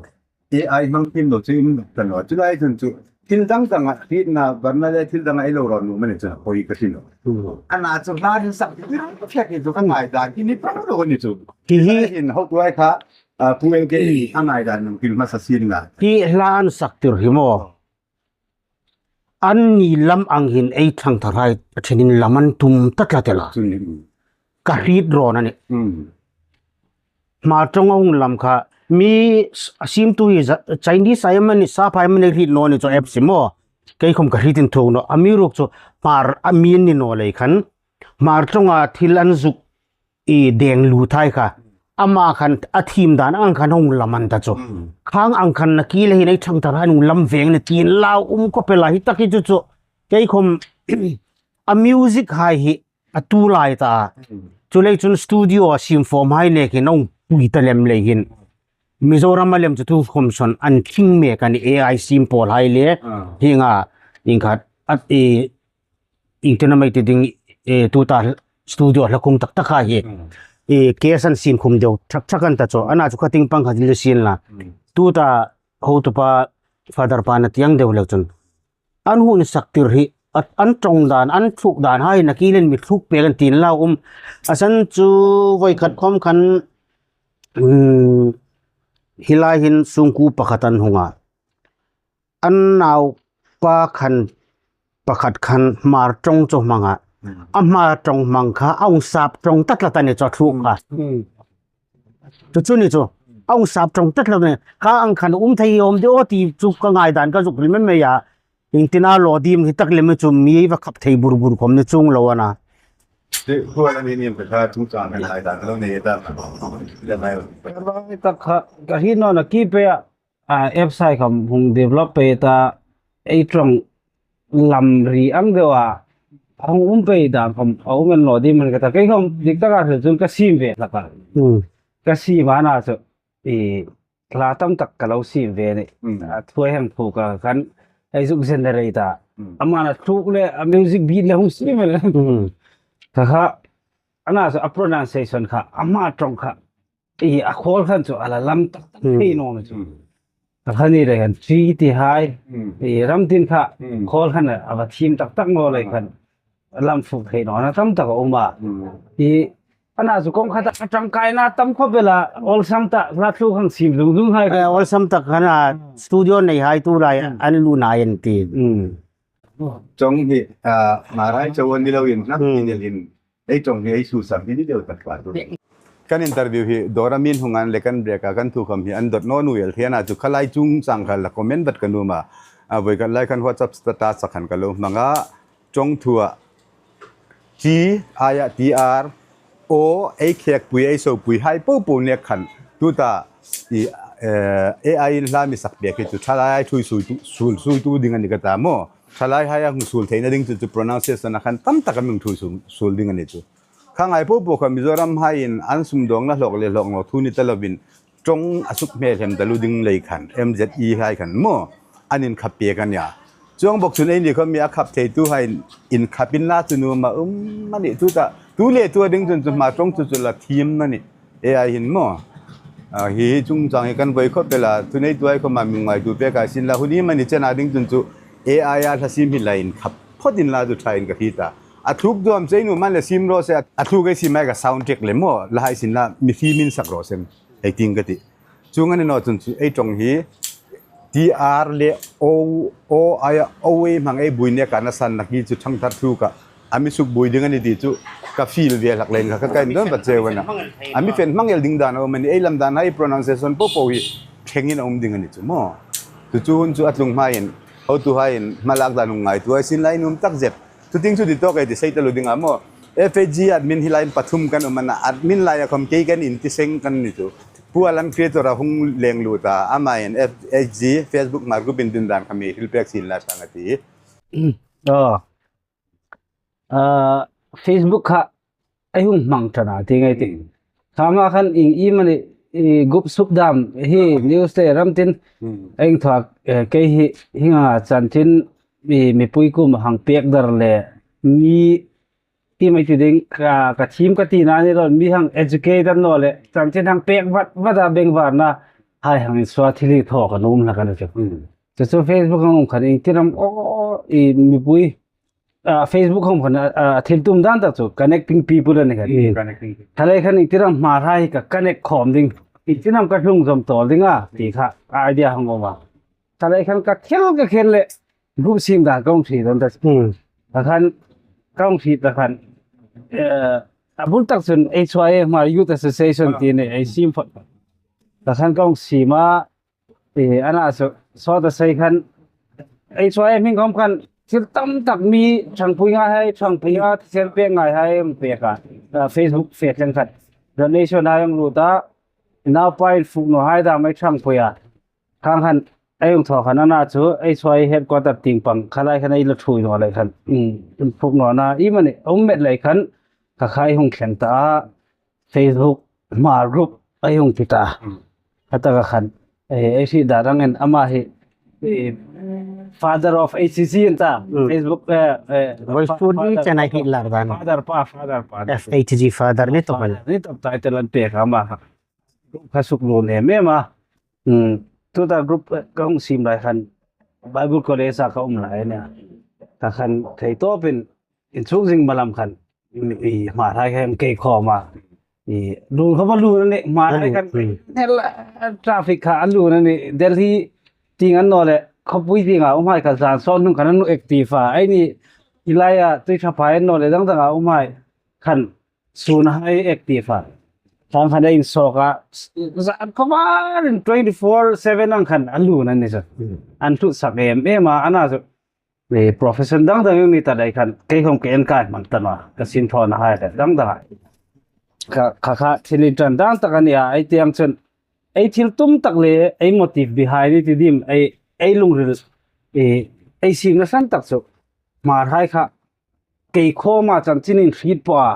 A I hmang thiem lo chu in ta naw. Chu lai chun chu. Thil dang dang a, thil na, varna le thil dang a ei lo rawn nuom a ni chu. Poi ka ti naw. Mm. Ana chu hla rin sak. Thil sak chu ka ngai dan. Ini pa lo ni chu. Hi hi. Hin hau tuai kha. A, Pu L K, a ngai dan nung thil hmasa sin la. Hi hla an sak tir hi maw. An ni lam ang hin ei ṭhangtharhai a ṭhenin lam an tum ta tlat el a. Chun ni. Ka hriet rawn a nih. Hmm. Hma ṭawng a hung lam kha mi s-, a siemtu hi za-, Chinese ai mani, sap ai mani hriet naw ni chu app sim maw. Kei khom ka hriet inthuok naw. Amiruokchu Hmar a mi an ni naw lei khan. Hmar ṭawnga thil an zuk i deng lu thai kha. Ama khan a thiem dan ang khan hung lam an ta chu. Mm. Khang ang khan na ki le hin ei ṭhangtharhai hung lam veng ni tiin lau um khop el a hi tak hi chu chu. Kei khom a music hai hi a tulai ta. Mm. Chuleiin chun studio a siem form hai nekin hung pui ta lem lei hin. Mizoram a lem chu tu khom sawn an tling mek a ni A I siem pawl hai le. Ah. Hi nga inkhat a i Iengtin am ei ti ding, eh, tuta studio hla khum tak tak hai hi. Hmm. Eh, case an siem khum deu thak thak an ta chu. Ana chu kha tieng pang kha dil sin la. Hmm. Tuta hotupa Father pa na tieng deu le chun. An hun sak tir hi, a, an ṭawng dan, an thluk dan hai na ki len mi thluk pek an tiin lau um. A san chu voi khat khom khan, um, hi lai hin sungkuo pakhat an hung a. An naupa khan pakhat khan Hmar ṭawng chu hmang a. Hmm. A Hmar ṭawng hmang kha a hung sap ṭawng ta tlat a ni chu a thluk kha. Hmm. Chu chu ni chu. A hung sap ṭawng ta tlat a ni. Kha ang khan um thei awm de aw ti chu ka ngai dan ka zuk hril mei mei a. Iengtin a lo ding hi tak lem chu mi va khap thei bur bur khom ni chuong lo a na. Te, khua la ni ni ka kha chungchang kan lai ta, lo nei ta. Le mai. Ka lai ta kha, ka hi naw na ki pe a, a, website khom hung develop pei ta, ei ṭawng lam ri ang deu a, a hung um pei dan khom, a um an lo di man ka ta, kei khom dik taka hril chun ka siem ve hlak a. Hmm. Ka siem a na chu, i, hla tam tak ka lo siem ve ni. Hmm. A thuoi hang thu ka kan, ei zuk generate a. Hmm. Ama na thuk le, a music beat le hung siem le. Hmm. Ka kha, a na chu a pronunciation kha, ama ṭawng kha, i, a khawl khan chu a la lam tak tak Hmm. thei naw na chu. Hmm. Ka kha ni le khan, chi ti hai, Hmm. i, ram tin kha, Hmm. khawl khan a, a va thiem tak tak naw le khan, lam fuk thei naw na tam tak a um a. Hmm. I, a na chu kong kha ta, a ṭangkaina tam khop el a, awlsam ta, hla thuk hang siem lung lung hai. Eh, awlsam tak khan a, studio nei hai tu lai, Hmm. an lu na en ti. Hmm. Ṭawng hi, ah, Hmar hai chau ni lo in, na, Hmm. ni le in. Ei ṭawng hi ei susam hi ni deu tak pa tu. Kan interview hi dawra min hung an le kan break a kan thu khom hi an dot naw nu el thei a na chu kha lai chungchang kha la comment vat ka nuom a. A voi kan lai kan WhatsApp status a khan ka lo hmang a. Ṭawng thu a T, I a T R, O, ei khekpui, ei sopui hai po po nek khan. Tuta i, eh, A I in hla mi sak pek hi chu thalai hai thui sui tu, sul sui tu ding a ni ka ta maw. Thalai hai a hung sul theina ding chu, chu pronunciation a khan tam tak a mi hung thui sul, sul ding a ni chu. Kha ngai po po kha Mizoram hai in an sumdawngna hlawk le hlawk naw thu ni ta lovin ṭawng a suk hmelhem ta lu ding lei khan, M Z E hai khan maw, an inkhap pek a nia. Chuong bawk chun eini khom mi a khap thei tu hai in inkhap inla chu nuom a um a ni tuta. Tu le tu a ding chun chu Hmar ṭawng chu chu la thiem a ni. A I hin maw. A, hi, hi chungchang hi kan voi khop el a, thuneitu hai khom a mi ngaituo pek a sin la, hun hi mani chena ding chun chu A I a hla siem hi la inkhap phot inla chu ṭha in ka hriet a. A thuk duam chei nu man le siem raw se, a thuk ei siem hai ka sound check le maw, la hai sin la mi hri min sak raw se, ei ti ka ti. Chuong a ni naw chun chu ei ṭawng hi T R le O, O, I a, O ei hmang ei buoi nek a na san na hi chu thangthar thuk a. A mi suk buoi ding a ni ti chu ka feel ve hlak leiin kha ka kai dawn vat cheu a na. A mi fen hmang el ding dan a um a ni, ei lam dan hai pronunciation po po hi thlengin a um ding a ni chu maw. Chu chu hun chu a tlung hmain, hotuhaiin hmalak dan hung ngaituo ei sin la in um tak zet. Chu ting chu ti tawk ei ti sei ta lo ding a maw. F H G admin hi laiin pathum kan um a na, admin laia khom kei kan inti seng kan ni chu. Pu Alan Creator a hung leng lut a, amain F H G Facebook Hmar group in din dan kha mi hril pek sin la sang a ti. Aw. Ah, Facebook kha ei hung hmang ṭan a ti ngai ti. Hmm. Kha ma khan ieng am a ni, i, group suk dam hi news te ram tin Hmm. ei thuak, eh, kei hi, hieng ang chanchin mi, mipui kuoma hang pek dar le mi ti mai ti ding ka, ka thiem ka tina ni lo, mi hang educate an naw le chanchin hang pek vat vat a bengvarna hai hang insuo thil hi thaw ka nuom hlak a ni chu. Hmm. Chu chu Facebook hang um khan ieng ti ram aw, i, mipui a, Facebook hang um khan a, a, thil tum dan tak chu connecting people a ni khan. Hmm, connecting people. Thalai khan ieng ti ram Hmar hai ka connect khawm ding, ieng ti ram ka hlung zawm tawl ding a ti kha idea hang um a. Thalai khan ka khel ka khel le group siem dan ka hung hriet dawn ta. Hmm. Kha khan ka hung hriet ta khan, eh, a bul tak chun H Y A Hmar Youth Association Ah. ti ni ei siem phot. Kha khan ka hung siem a, eh, a na chu sawt a sei khan H Y A hming khom khan thil tam tak mi ṭhangpui ngai hai, ṭhangpui a thisen pek ngai hai hang pek a. Ah, Facebook fe thleng khat donation hai hang lut a, naupa in fuk naw hai dam ei ṭhangpui a. Khang khan ei hung thaw khan a na chu, ei suoi headquarter tieng pang, kha lai khan ei la ṭhuoi naw lei khan. Hmm, fuk nawna iemani a um met lei khan, kha kha ei hung thleng ta a, Facebook Hmar group ei hung ti ta. Hmm. Kha taka khan, eh, ei hriet dan angin ama hi, eh, father of H C C an ta. Hmm. Facebook, eh, eh, Voi fa-, suri father, chena hi father, lar dan. Father pa, father pa. F H G father ni tawp. Father ni tawp title an pek ama. Kha sukluo em em a. Hmm. Tuta group, eh, ka hung siem lai khan Bible College-a ka um lai a nia. Kha khan thei tawpin inchuk zing malam khan i, i Hmar hai khan kei khawm a. I, lun khawm a lun a nih, Hmar hai khan Hmm. hel, eh, traffic kha a lun a nih. Delhi tieng an naw leh, khawpui tienga um hai kha zan sawt hnung khan an active a. Eini, i laia, Tuiṭhaphai an naw leh, dang danga um hai khan sun hai active a. Khang khan ei insawk a, zan khawm a rin twenty four seven ang khan a lun a ni chu. Hmm. An hlutsak em em a, a na chu. Profession dang dang mi ta dai khan kei khom ke en kai man ta na ka sin thaw na hai ta dang dang. Kha kha kha thil in tan dang ta ka ni a, ei tiang chun ei thil tum tak le ei motive behind ni ti dim ei ei lungril ei ei sim na san tak chu Hmar hai kha kei khoma chanchin in hriet pawh a,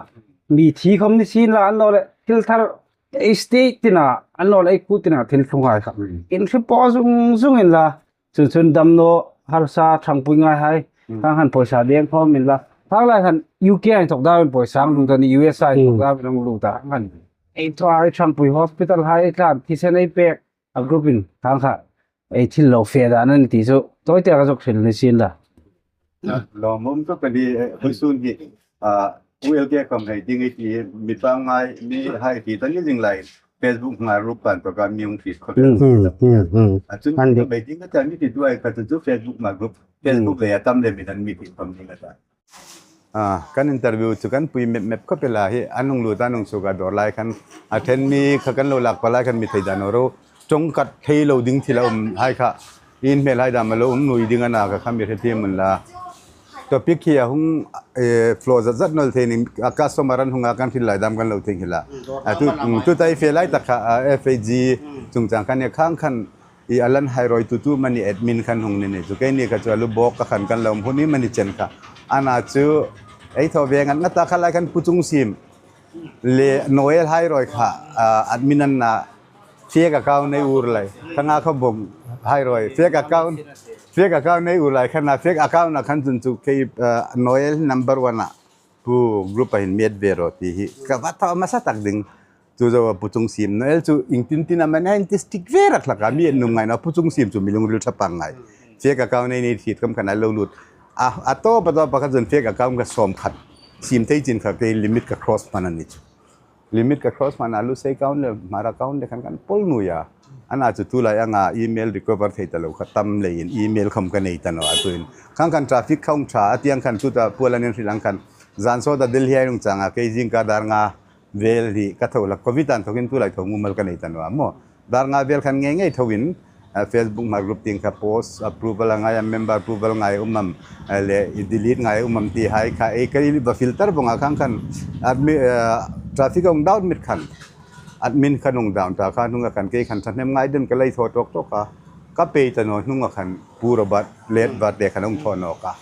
mi thi khom ni sin la an lo le thil thar ei state tina an lo le ei khu tina thil thung hai kha in hri pawh zung zung in la, chun chun damnaw harsa thangpui ngai hai, khang han poisa deng khom in la, khang lai han U K hai thok dau in poisa ang lung ta ni, U S hai thok dau in ang lung ta han ei thaw hai thangpui hospital hai tlan thisen ei pek a group in khang kha ei thil lo fe dan a ni ti chu tawi te ka zuk hril ni sin la. Lawmum ka pani, eh, hoi sun hi, ah, U L K kam hei ding ei ti mi pangngai mi hai ti ta ni ding lai. Facebook ma group pan to ka mi ung ti ko. Hmm, hmm, hmm. A chun an dik. Ka bai ding ka ta mi ti duai ka chu Facebook ma group. Facebook le a tam le mi dan mi ti kam ding ka ta. Ah, kan interview chu kan pui mep mep khop el a hi, an hung lut an hung suok a dawr lai khan, a then mi kha kan lo lak pal lai khan mi thei dan ro, ṭawngkhat thei lo ding thil a um hai kha, in hmel hai dam a lo um nui ding a na ka kha mi hre thiem un la. Topic hi a hung, eh, flow zat zat naw thei ning, a customer an hung a kan hril lai dam kan lo thei hi la. A tu, mm, tu tai fe lai tak kha, a F A G chungchang kan e khang khan, i a lan hai rawi tu tu mani admin kan hung ni ni chu keini kha chu a lu bawk ka khan kan lo um hun i mani chen kha. Ana chu ei thaw ve ngat ngat a kha lai kan Pu Chungsim le Noel hai rawi kha, ah, admin an na fake account nei ur lai. Ka nga kha bawm hai rawi fake account, fake account nei ur lai khan a fake account a khan chun chu kei, ah, Noel number one a pu group a hin met ve ro ti hi ka va thaw masa tak ding. Chu zo a Pu Chungsim Noel chu iengtin tin a man a inti stick ve rak hlak a mi en num ngai na Pu Chungsim chu mi lungril ṭha pangngai. Fake account nei nei thiet kham khan a lo lut. A, a tawp a tawp a kha chun fake account ka sawm khat sim thei chin kha kei limit ka cross hman a ni chu. Limit ka cross hman a lu sei account le Hmar account le khan kan pawl nui a. Ana chu tu lai anga email recover thei ta lo kha tam leiin email kham ka nei ta naw a tuin. Khang khan traffic khawng ṭha a tiang khan chu ta pual an in hril ang khan zan saw ta Delhi a rung chang a kei zing ka dar nga vel hi ka tho la covid an thokin tu lai tho mumal ka nei ta naw a maw. Dar nga vel khan ngei ngei tho in, ah, Facebook Hmar group tieng kha post approval a ngai a, member approval ngai um am, ah, le i delete ngai um am ti hai kha ei ka i va filter vong a khang khan admi-, ah, traffic hung down mit khan admin khan hung down ta khan hung a khan kei khan thahnem ngai den ka lei thaw tawk tawk a ka pei ta naw hung a khan Pu Robert let bat te khan hung thaw nawk a.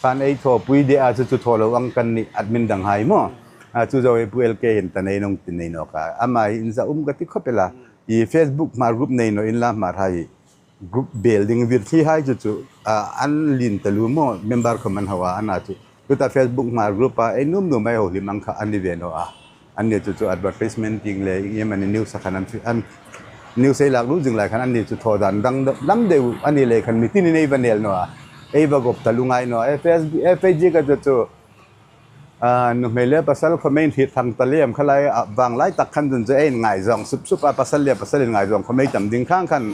Khan ei thaw pui de a chu chu thaw lo ang kan ni admin dang hai maw. A chu zo ei Pu L K hin ta nei nong ti nei nawk a. Ama hi in za um ka ti khop el a. I Facebook Hmar group nei naw in la Hmar hai group bel ding vir thli hai chu chu, a, an lien ta lu maw member khom an hau a ana chu. Tuta Facebook Hmar group a ei num num ei ho hlim ang kha an ni ve naw a. An ni chu chu advertisement tieng le iem ani news a khan an fi-, an news ei lak lu zing lai khan an ni chu thaw dan dang dam deu ani le khan mi tin in ei va nel naw a. Ei va gop ta lu ngai naw a. F S B, F A G ka chu chu, a, nuhmei le pasal khom ei hriet thang ta lem kha lai a vang lai tak khan chun chu ei ngaizawng sup sup a pasal le pasal in ngaizawng khom ei tam ding khang khan,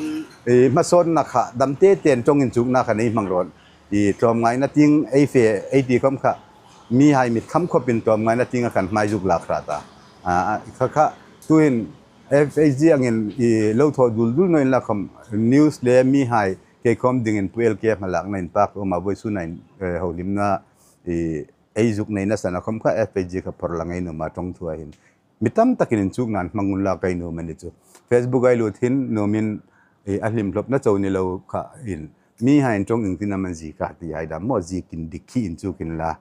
e, hmasawnna kha dam te ten ṭawng inchukna khan ei hmang rawn. I tlawmngaina tieng ei fe ei ti khom kha mi hai mit kham khopin tlawmngaina tieng a khan hmai zuk lak hrat a. A, a, kha kha tuhin F A G angin i lo thaw dul dul naw in la khom news le mi hai kei khom dingin Pu L K hmalakna in pak um a vawisun a in, eh, holimna i ei zuk neina sana khom kha F A G kha phor lang ei nuom a ṭawng thu a hin. Mi tam takin inchukna an hmang un la kei nuom a ni chu. Facebook ei lut hin nuomin, eh, a hlim hlawpna chau ni lo kha in. Mi hai in ṭawng iengtin am an ziek a ti hai dam maw ziek indik khi inchuk inla.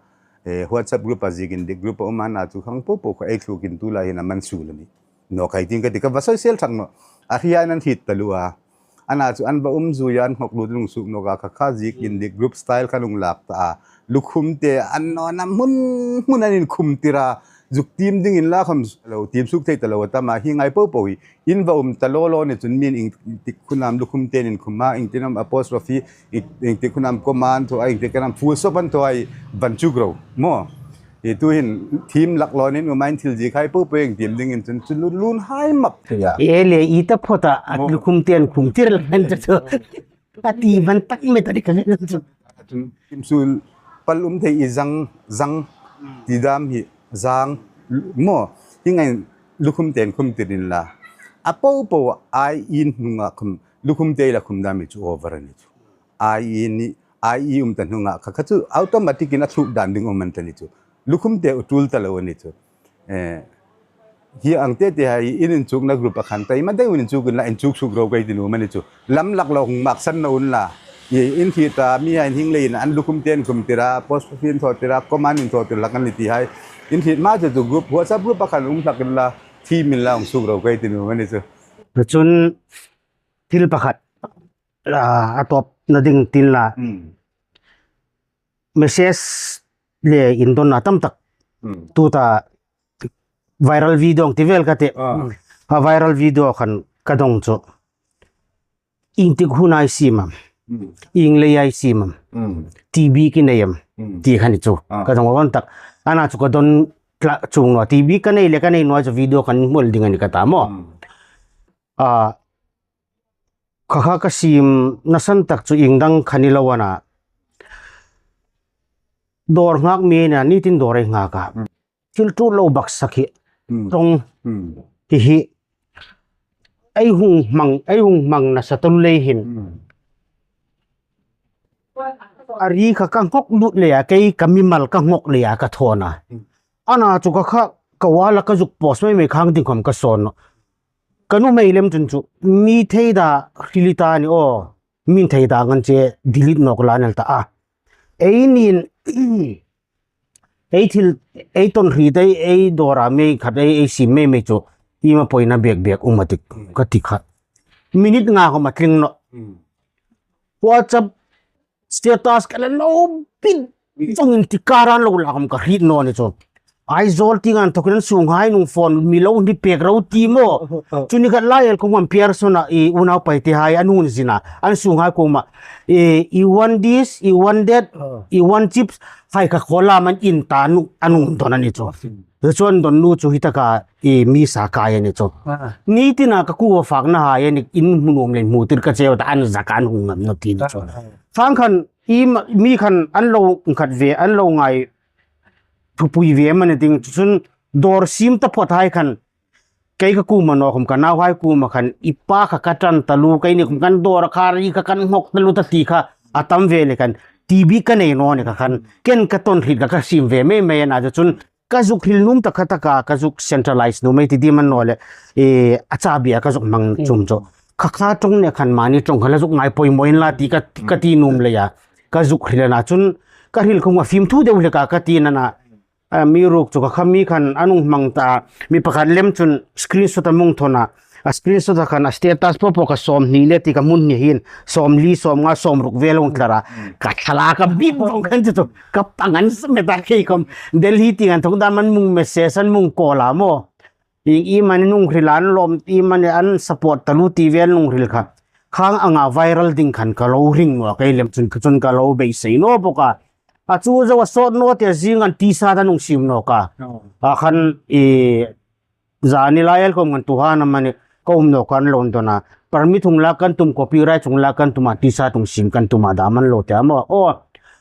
Eh, WhatsApp group a ziek indik group a um a na chu khang po po kha ei thluk in tu lai hin a man su lo ni. Naw kei tieng ka ti ka va sawisel thak naw. A hria in an hriet ta lu a. Ana chu an va um zui a, an nghawk lut lung suk nawk a, kha kha ziek indik group style kha lung lak ta a. Lukhum te an naw na hmun hmun an inkhum tir a. Zuk tiem dingin la khom lo, tiem suk thei ta lo a tam a, hi ngai po po hi. In va um ta lo lo ni chun min iengtik khunam lukhum te an inkhum a, iengtin am apostrophe, ieng-, iengtik khunam comma an thaw a, iengtik khunam full stop an thaw a, i van chuk ro. Maw. I tuhin thim lak lo nin um a in thil ziek hai po po ieng tiem dingin chun chu lun, lun hai map thei a. E le i ta phawt a, a lukhum te an khum tir la han chu. Ka ti van tak met a dik a ni chu. Chun kim sul pal um thei i zang, zang, ti dam hi, zang, maw, hi ngai lukhum te an khum tir in la. A po po ai in hnunga khum, lukhum te la khum dam hi chu over a ni chu. Ai in ni, ai i um ta hnunga kha kha chu automatic in a thluk dan ding um an ta ni chu. Lukhum te u tul ta lo ni chu. Eh, hi ang te te hai in inchukna group a khan tai ma deu in inchuk in la inchuk suk ro kai ti nu mani chu. Lam lak lo hung mak san na un la. I in thi ta mi hai hing le in an lukhum ten khum tira, post office in tho tira, command in tho tira kan ni ti hai. In thi ma chu chu group, WhatsApp group a khan um hlak in la, thi min la hung suk ro kai ti nu mani chu. Chun thil pakhat, ah, a tawp na ding tin la. Hmm. Message le indonna tam tak. Hmm. Tuta viral video ang ti vel ka ti. Ah. A viral video khan ka dong chu. Ieng tik hun a i siem am. Hmm. Ieng lei a i siem am. Hmm. T B ki nei am. Hmm. Ti khan chu. Ah. Ka dong a von tak. Ana chu ka don tla chung naw. T B ka nei le ka nei naw chu video kan hmu ding a ni ka ta maw. Hmm. Ah, kha kha ka siem na san tak chu ieng dang kha ni lo a na. Dawr nghak mi na ni tin dawr ei nghak a. Hmm. Thil tu lo baksa khi. Hmm. Tong. Hmm. Hi hi. Ei hung hmang, ei hung hmang nasa tawp lei hin. Hmm. A ri kha ka nghok lut le a, kei ka mimal ka nghok le a ka thawn a. Hmm. Ana chu kha kha ka wall a ka zuk post mai mai khang ding khom ka sawn naw. Ka nuhmei lem chun chu, mi thei da hril ta ni aw, min thei da ngan che delete nawk la nel ta a. Ei nin, ei thil, ei ton hri dai, ei dawra mei khat, ei, ei siem mei mei chu, i ma poina bek bek um a tik, ka ti kha. Minute nga khom a tling naw. Hmm. WhatsApp status ka la lo pin. Zong in ti karan lo la khom ka hriet naw ni chu. Aizawl tieng an thawkin an sunghai nung phone mi lo ni pek ro ti maw. Oh, oh. Chu ni khat lai el khom am pier sona i unau pai ti hai an hun zina. An sunghai khom a. I, i want this, i want that, oh, i want chips. Hai kha khola man in ta nu, an hun don a ni chu. Hmm. Chu an don nu chu hi taka i mi sa kai a ni chu. Ah. Ni tina ka kuva fakna hai a ni in hmu nuom le hmu tir ka cheu ta an zak an hung ngam naw ti ni chu. Ah, ah. Khang khan i ma-, mi khan an lo khat ve, an lo ngai thupui ve mani ding chun dawr siem ta phawt hai khan kei ka kuoma naw khom ka nauhai kuoma khan i pa kha ka tan ta lu kei ni khom kan dawr kha ri kha kan nghok ta lu ta ti kha a tam ve le khan T B ka nei naw ni kha khan ken ka ton hriet ka ka siem ve mei mei a na chun ka zuk hril nuom ta kha taka, ka zuk centralize nuom ei ti di man naw le, e, a chabi a ka zuk hmang chum chu. Kha kha tong ne khan mani tong kha la zuk ngai poimaw in la ti ka, ka ti nuom le a. Ka zuk hril a na chun, ka hril khom a fim thu deu le ka, ka ti na na. A, mi ruk chu kha kha mi khan an hung hmang ta, mi pakhat lem chun screenshot a mung thawn a. A screenshot a khan a status po po ka sawm hni le ti ka hmun ni hin, sawm li, sawm nga, sawm ruk vel hung tlar a. Ka thla la ka bip vong khan chu chu, ka pang an sa met a kei khom. Delhi tieng an thawk dan man mung message an mung call a maw. I, i mani nung hril an lawm, i mani an support ta lu ti vel nung hril kha. Khang anga viral ding khan ka lo ring naw, kei lem chun, ka chun ka lo beisei naw bawk a. A chu zo a sawt naw te zing an T-shirt an hung siem nawk a. Oh. A khan i zani lai el khom kan tu han a mani ka um naw kan lo don a. Permit hung la kan tum, copyright hung la kan tum a, T-shirt hung siem kan tum a, dam an lo ti a maw. Oh,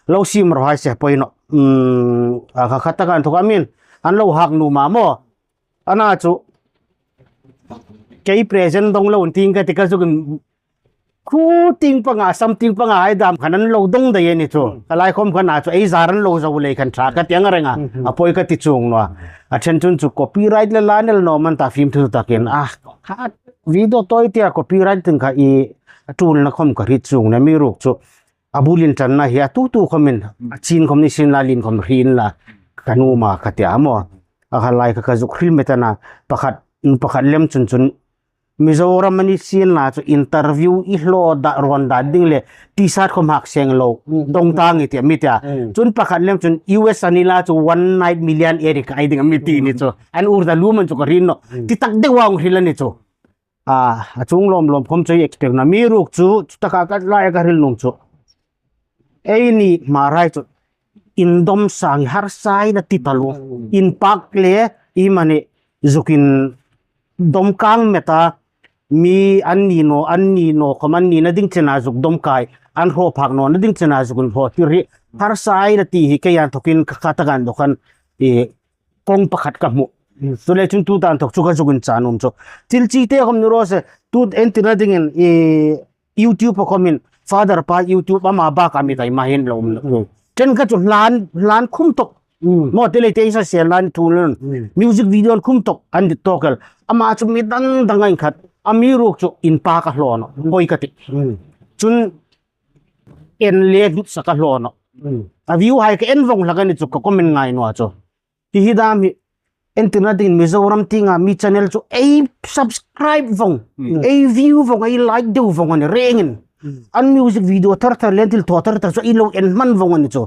lo siem ro hai se poi naw. Hmm, a kha kha taka an thawk a min, an lo hak nuom a maw. A na chu, kei present dong lo tieng ka ti ka zuk in khu tieng panga, sam tieng panga hai dam khan an lo dong dai a ni chu. Hmm. A lai khom khan a chu, ei zar an lo zo le khan ṭha ka ti ang reng a. Hmm, hmm. A poi ka ti chuong naw a. A ṭhen chun chu copyright le la nel naw man ta fim thu takin. A, kha video toi tia copyright ding kha i a tulna khom ka hriet chuong naw mi ruk chu. A bul inṭanna hi a tu tu khom in, a chin khom ni sien la lien khom hri in la ka nuom a ka ti a maw. A kha lai kha ka zuk hril met a na pakhat, pakhat lem chun chun Mizoram a ni sien la chu interview i hlaw da, rawn da ding le T-shirt khom hak seng lo, dong ta nge ti a mi ti a. Mm. Chun pakhat lem chun U S a ni la chu one night millionaire ka ei ding a mi ti ni chu. An ur da lu man chu ka hriet naw. Mm. Ti tak deu a hung hril a ni chu. A, a chung lawm lawm khom chu i expect naw mi ruk chu, chu taka ka lai ka hril nuom chu. Ei ni Hmar hai chu, indom sang harsa ei na ti ta lu. Mm. Inpak le, i mani, zuk in dom kang met a, mi an ni naw, an ni naw, khom an nina ding chena zuk dom kai, an hraw phak nawna ding chena zuk in hraw tir hi, harsa ei na ti hi kei an thawkin ka kha takan dawk an, i, kawng pakhat ka hmu. Mm. Chu le chun tu dan thawk chu ka zuk in chan um chu. Thil chi te khom ni raw se, tu entirna dingin, i, YouTube a khom in, Father pa YouTube ama bak a mi tai ma hin lo um. Chen kha chu hlan, hlan khum tawk. Maw, ti lei te isa sel lan thu lun. Music video an khum tawk an dit tawk el. Ama chu mi dang dang a inkhat. Amiruokchu inpak a hlaw naw. Poi ka ti. Chun en le hlutsak a hlaw naw. A view hai ka en vong hlak a ni chu ka comment ngai naw a chu. Hi hi dam hi entirna dingin Mizoram tienga mi channel chu ei subscribe vong, ei view vong, ei like deu vong a ni rengin. An music video thar thar le an thil thaw thar thar chu ei lo en hman vong a ni chu.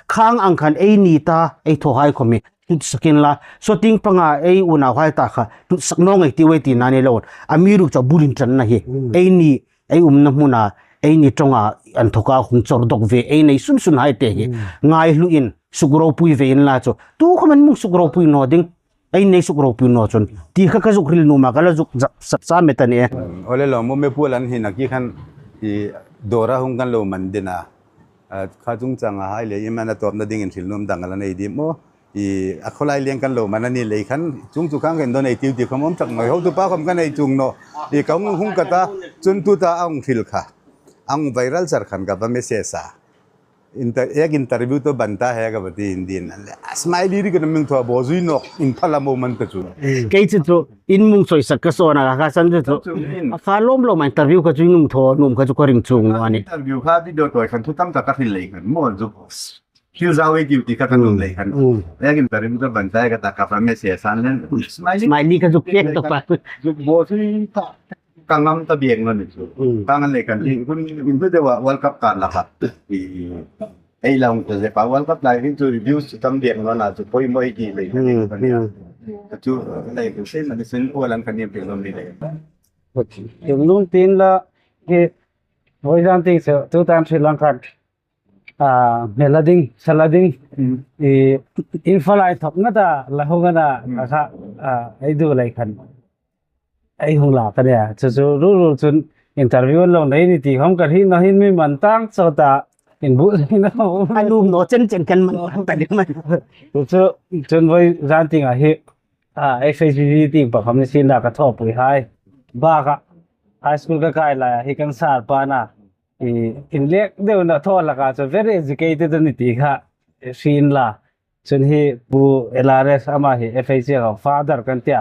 Khang ang khan eini ta, ei thaw hai khom hi hlutsak inla. Saw tieng panga ei unau hai ta kha hlutsak naw ngai ti ei ti na ni lo. Amiruokchu a bul inṭanna hi. Eini ei umna hmuna, eini ṭawnga inthawka hung chawr dawk ve, ei nei sun sun hai te hi. Ngaihluin, suk ropui ve inla chu. Tu khom an hung suk ropui naw ding. Ei nei suk ropui naw chun. Ti kha ka zuk hril nuom a ka la zuk zap sap sa met a ni e. Ole lo mo me pu lan hi na ki khan i dawra hung kan lo man ding a. A, kha chungchanga hai le i man a tawpna dingin hril nuom dang a la nei dim maw. I a khawlai leng kan lo man a ni lei khan, chung chu khang kan dawn ei tiu ti khom um tak mai. Hotupa khom kan ei chung naw. I ka hung hung ka ta, chun tuta a hung hril kha. A hung viral char khan ka va message a. Inter-, ek interview to ban ta he ka va ti in din. A smiley ri ka na ming thaw bo zui nawk, in phala mo man ta chu. Kei chu chu, in mung choi sak ka sawn a ka san chu chu. A kha lawm lawm a interview ka chu in hung thaw nuom ka chu ka ring chung naw a ni. Interview kha video thaw khan thu tam tak ka hril lei khan, maw chu. Thil zau ei tiu ti kha ka nuom lei khan. Ek interview ka ban ta ka ta ka va message san len. Smiley ka zuk pek tawp a. Zuk bo si ta. Ka ngam ta biek naw ni chu. Ka ngan lei khan. Hun in tu dewa World Cup ka la kha. I, ei la hung ta ze pa World Cup lai hin chu reviews chu tam biek naw na chu poimaw ei ti lei. Chu lei ku sen na sen ko lan khan ni pe lo ni lei. Tum lung tin la ke voizan ting se tu tan Sri Lanka. A, hmel a ding, sal a ding, i, in falai thawk ngata, la hung ana, a kha, a, ei du lei khan. Ei hung la ka nia, chu chu ru ru chun interview lo nei ni ti khom ka hri naw hin mi man tang chaw ta, in bu lei naw. A nuom naw chen chen kan man ta ni man. Chu chu, chun voizan ting a hi, a, F H B B ting pa khom ni sin la ka thaw pui hai. Ba ka, high school ka kai lai a hi kan sar pa na. I, in lek deu na thaw laka chu very educated a ni ti kha, e, hriet la. Chun hi Pu L R S ama hi F H C ka father kan tia.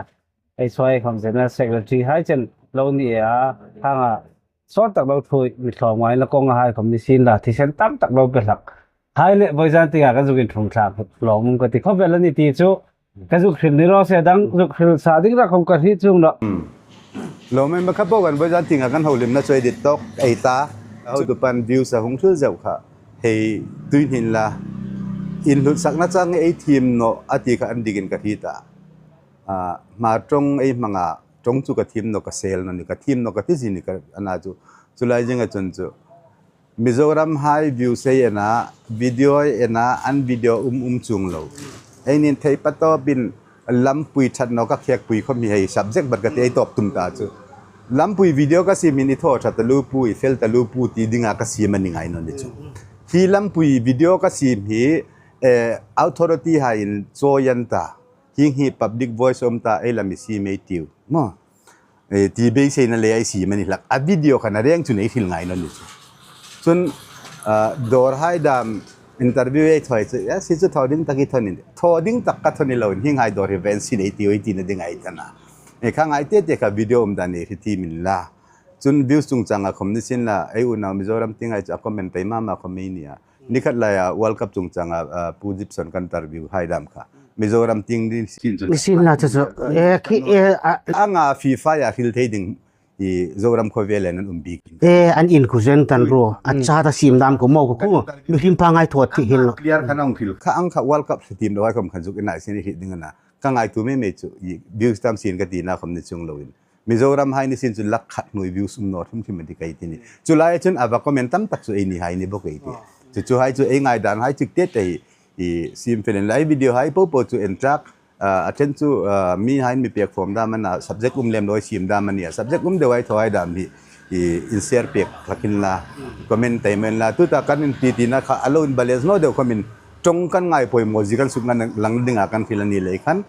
Ei chawei khom general secretary hai chen lo ni a, hanga sawt tak lo thui mi thlawm ngai la kawng a hai khom ni sin la, thisen tam tak lo pe hlak. Hai le, voizan tinga ka zuk inthung tlang lawm um ka ti khawp el a ni ti chu, ka zuk hril ni raw se dang, zuk hril sa ding rak khom ka hriet chuong naw. Lawm em ka po kan voizan tinga kan houlimna chu ei dit tawk ei ta. Hotupan views a hung hril zeu kha. Hei tuin hin la. Inhlutsakna chang ei thiem naw a ti kha an dikin ka hriet a. A, hma ṭawng ei hmang a, ṭawng chu ka thiem naw ka sel naw ni, ka thiem naw ka ti si ni ka ana chu. Chu lai zinga chun chu. Mizoram hai views ei en a, video ei en a, an video um um chuong lo. Ei nin thei pa tawpin lampui ṭhat naw ka khekpui khom hi hei subject bat ka ti ei tawp tum ta chu. Lampui video ka siem hin i thaw ṭha taluo pu, i fel taluo pu ti dinga ka siem a ni ngai naw ni chu. Hi lampui video ka siem hi, eh, authority hai in chawi an ta. Hieng hi public voice um ta ei la mi siem ei tiu. Maw. Eh, ti beiseina le ei siem a ni hlak. A video kha a reng chun ei hril ngai naw ni chu. Chun, ah, dawr hai dam interview ei thaw chu, ya, si chu thaw ding tak i thaw ni. Thaw ding tak ka thaw ni loin, hieng hai dawr hi va en sin ei tiu ei tina ding ei ta na. Eh, kha ngai te te kha video um dan ei hriet thiem inla. Chun views chungchanga khom ni sin la, ei unau Mizoram tieng hai chu a comment pei ma ma khom ei nia. Ni khat laia World Cup chungchanga, ah, Pu Gibson kan interview hai dam kha. Mizoram tieng ni sin chu. Ni sin la chu chu. Eh, khi, eh, a, anga FIFA a hril thei ding i Zoram khawvela an um bik. Eh, an in khu zen tan ro. A cha ta siem dam ko mo ko khu. Mi hlim pa ngai thot ti hin lo. Clear khan ang hril. Kha ang kha World Cup hre thiem lo hai khom khan zuk ina sin hriet ding a na. Ka ngaituo mei mei chu. I views tam sin ka tina khom ni chuong loin. Mizoram hai ni sin chu lak khat hnuoi views um naw hrim hrim a ti ka ti ni. Chu lai chun a va comment tam tak chu ei ni hai ni bok ei ti. Chu chu hai chu ei ngaidan hai chik te te hi, i siem fel inla, video hai po po chu en tak, ah, a ṭhen chu, ah, mi hai mi pek form dam a na, subject um lem lo siem dam a nia, subject um deu hai thaw hai dam hi, i in share pek hlak inla, comment tei men la, tuta kan inti tina kha a lo in balance naw deu khomin ṭawng kan ngai poimaw zie kan suk ngai lang dinga kan hril a ni lei khan,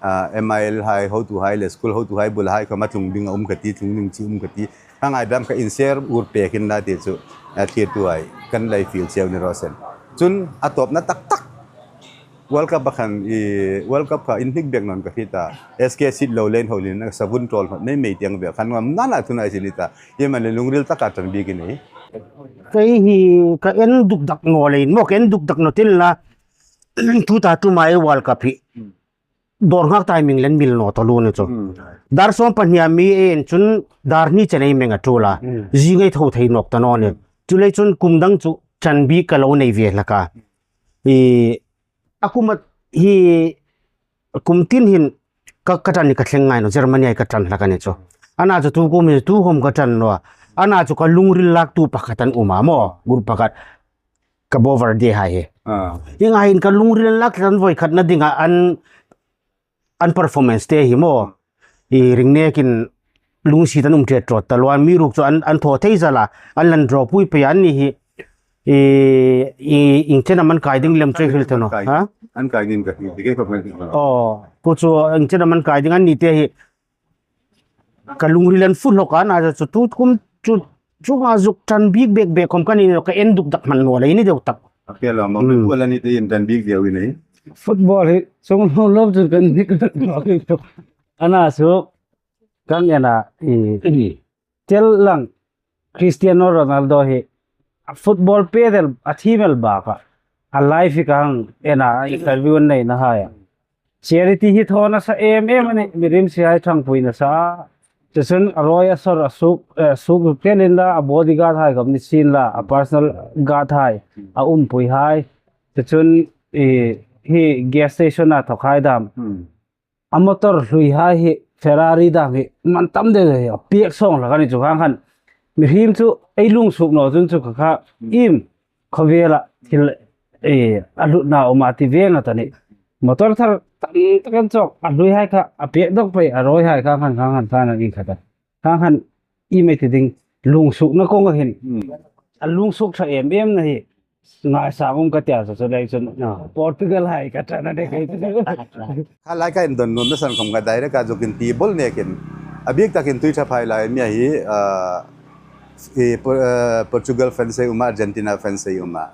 ah, M I L hai hotuhai le school hotuhai bula hai khawma tlung ding a um ka ti, tlung ding chi um ka ti. Ka ngaidam ka inser ur pek in la ti chu, ah, thlirtuhai kan lei fiel cheu ni raw se. Chun a tawpna tak tak World Cup a khan, i, World Cup kha inhnik bek nawn ka hriet a. S K Sitlou le Inhawlien a savun ṭawl hnawt mei mei tieng ve khan ngam nana thuna i sini ta. Iem an le lungril taka ṭan bik i nei. Kei hi ka en duk dak naw leiin maw, ka en duk dak naw ti la. Tuta tluma ei World Cup hi dawr nghak timing le an mil naw ta lo ni chu. Hmm. Dar sawm pahnia mi ei en chun dar hni chen ei meng a ṭul a. Hmm. Zing ei tho thei nawk ta naw ni. Chuleiin chun kum dang chu ṭan bik ka lo nei ve hlak a. I, a kum a hi kum tin hin ka, ka ṭan ni ka thleng ngai naw, Germany-a ka ṭan hlak a ni chu. Ana chu tu kum hi tu khom ka ṭan naw a. Ana chu ka lungril laktu pakhat an um a maw, group pakhat. Cabo Verde hai hi. Ah. Hieng ang hin ka lungril an lak ṭan voi khatna dinga an, an performance te hi maw. I ring nekin lungsiet an um ṭet ṭawt ta lo a, mi ruk chu an, an thaw thei zal a, an lan draw pui pei a, anni hi. I, i, iengtin am an kai ding lem chu ei hril thei naw. Kai. Ha? An kai ding ka hriet, ti kei ka hriet. Oh, chu chu iengtin am an kai ding anni te hi. Ka lungril an fuk hlak a, ana chu tu kum chu, chu nga zuk ṭan bik bek bek khom ka ni naw, ka en duk dak hman naw lei ni deu tak. A ke lo mo, Hmm. Football ani te in ṭan bik deu i nei. Football hi, chung lo lo chu kan ni ka lo. Ana chu, kan en a, i, tel lang, Cristiano Ronaldo hi, a football pet el, a thim el bak a, a life hi ka hang en a, interview an neina hai a. Charity hi thaw nasa em em a nih, mi rimsi hai ṭhangpui nasa. Chuchun a rawi a sawr a suk, eh, suk tel inla, a bodyguard hai khom ni sien la, a personal guard hai, a umpui hai. Chuchun, i, hi gas station-a thawk hai dam. Hmm. A motor hlui hai hi Ferrari dam hi man tam deu hi a piak sawng hlak a ni chu khang khan. Mihriem chu ei lungsuk naw chun chu kha kha Hmm. im khawvela thil, eh, a hlutna um a ti veng a ta ni. Motor thar tam tak an chawk, a hlui hai kha, a piak dawk pei, a rawi hai kha khan, kha khan, kha khan an inkhat a. Kha khan i mei ti ding lungsukna kawng a hin. Hmm. A lungsuk ṭha em em na hi. Ngaisang um ka tia chu chu lei chun. Ah. Portugal hai ka ṭan a ni kei chu. Kha lai ka indon nuom nasan khom ka direct a zuk inti bol nekin. A bik takin Tuiṭhaphai lai mi hi, ah, i, Por-, eh, Portugal fans ei um a, Argentina fans ei um a.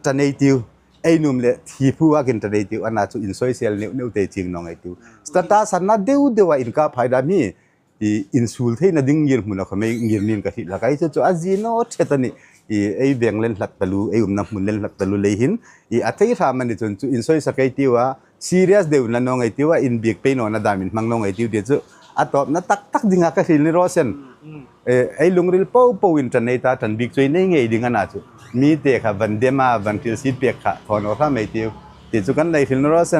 Ṭan ei tiu, ei nuom le thi phu a kin ṭan ei tiu, ana chu insawisel neu neu te ching nawng ei tiu. Status-a na deu deu a inkap hai dam hi, i, insual theina ding ngirhmun a khom ei ngir nin ka hriet hlak a, chu chu a zie naw ṭhet a nih, i, ei veng len hlak taluo, ei umna hmun len hlak taluo lei hin, i, a thei hram a ni chun chu insawisak ei tiu a, serious deu na nawng ei tiu a, inbiek pei nawna dam inhmang nawng ei tiu ti chu, a tawpna tak tak dinga ka hril ni raw se. Mm, mm. Eh, ei lungril po po in ṭan ei ta, ṭan bik chu ei nei ngei ding a na chu. Mi te kha van dem a, van thil siet pek kha thaw naw hram ei tiu. Ti chu kan lei hril ni raw se.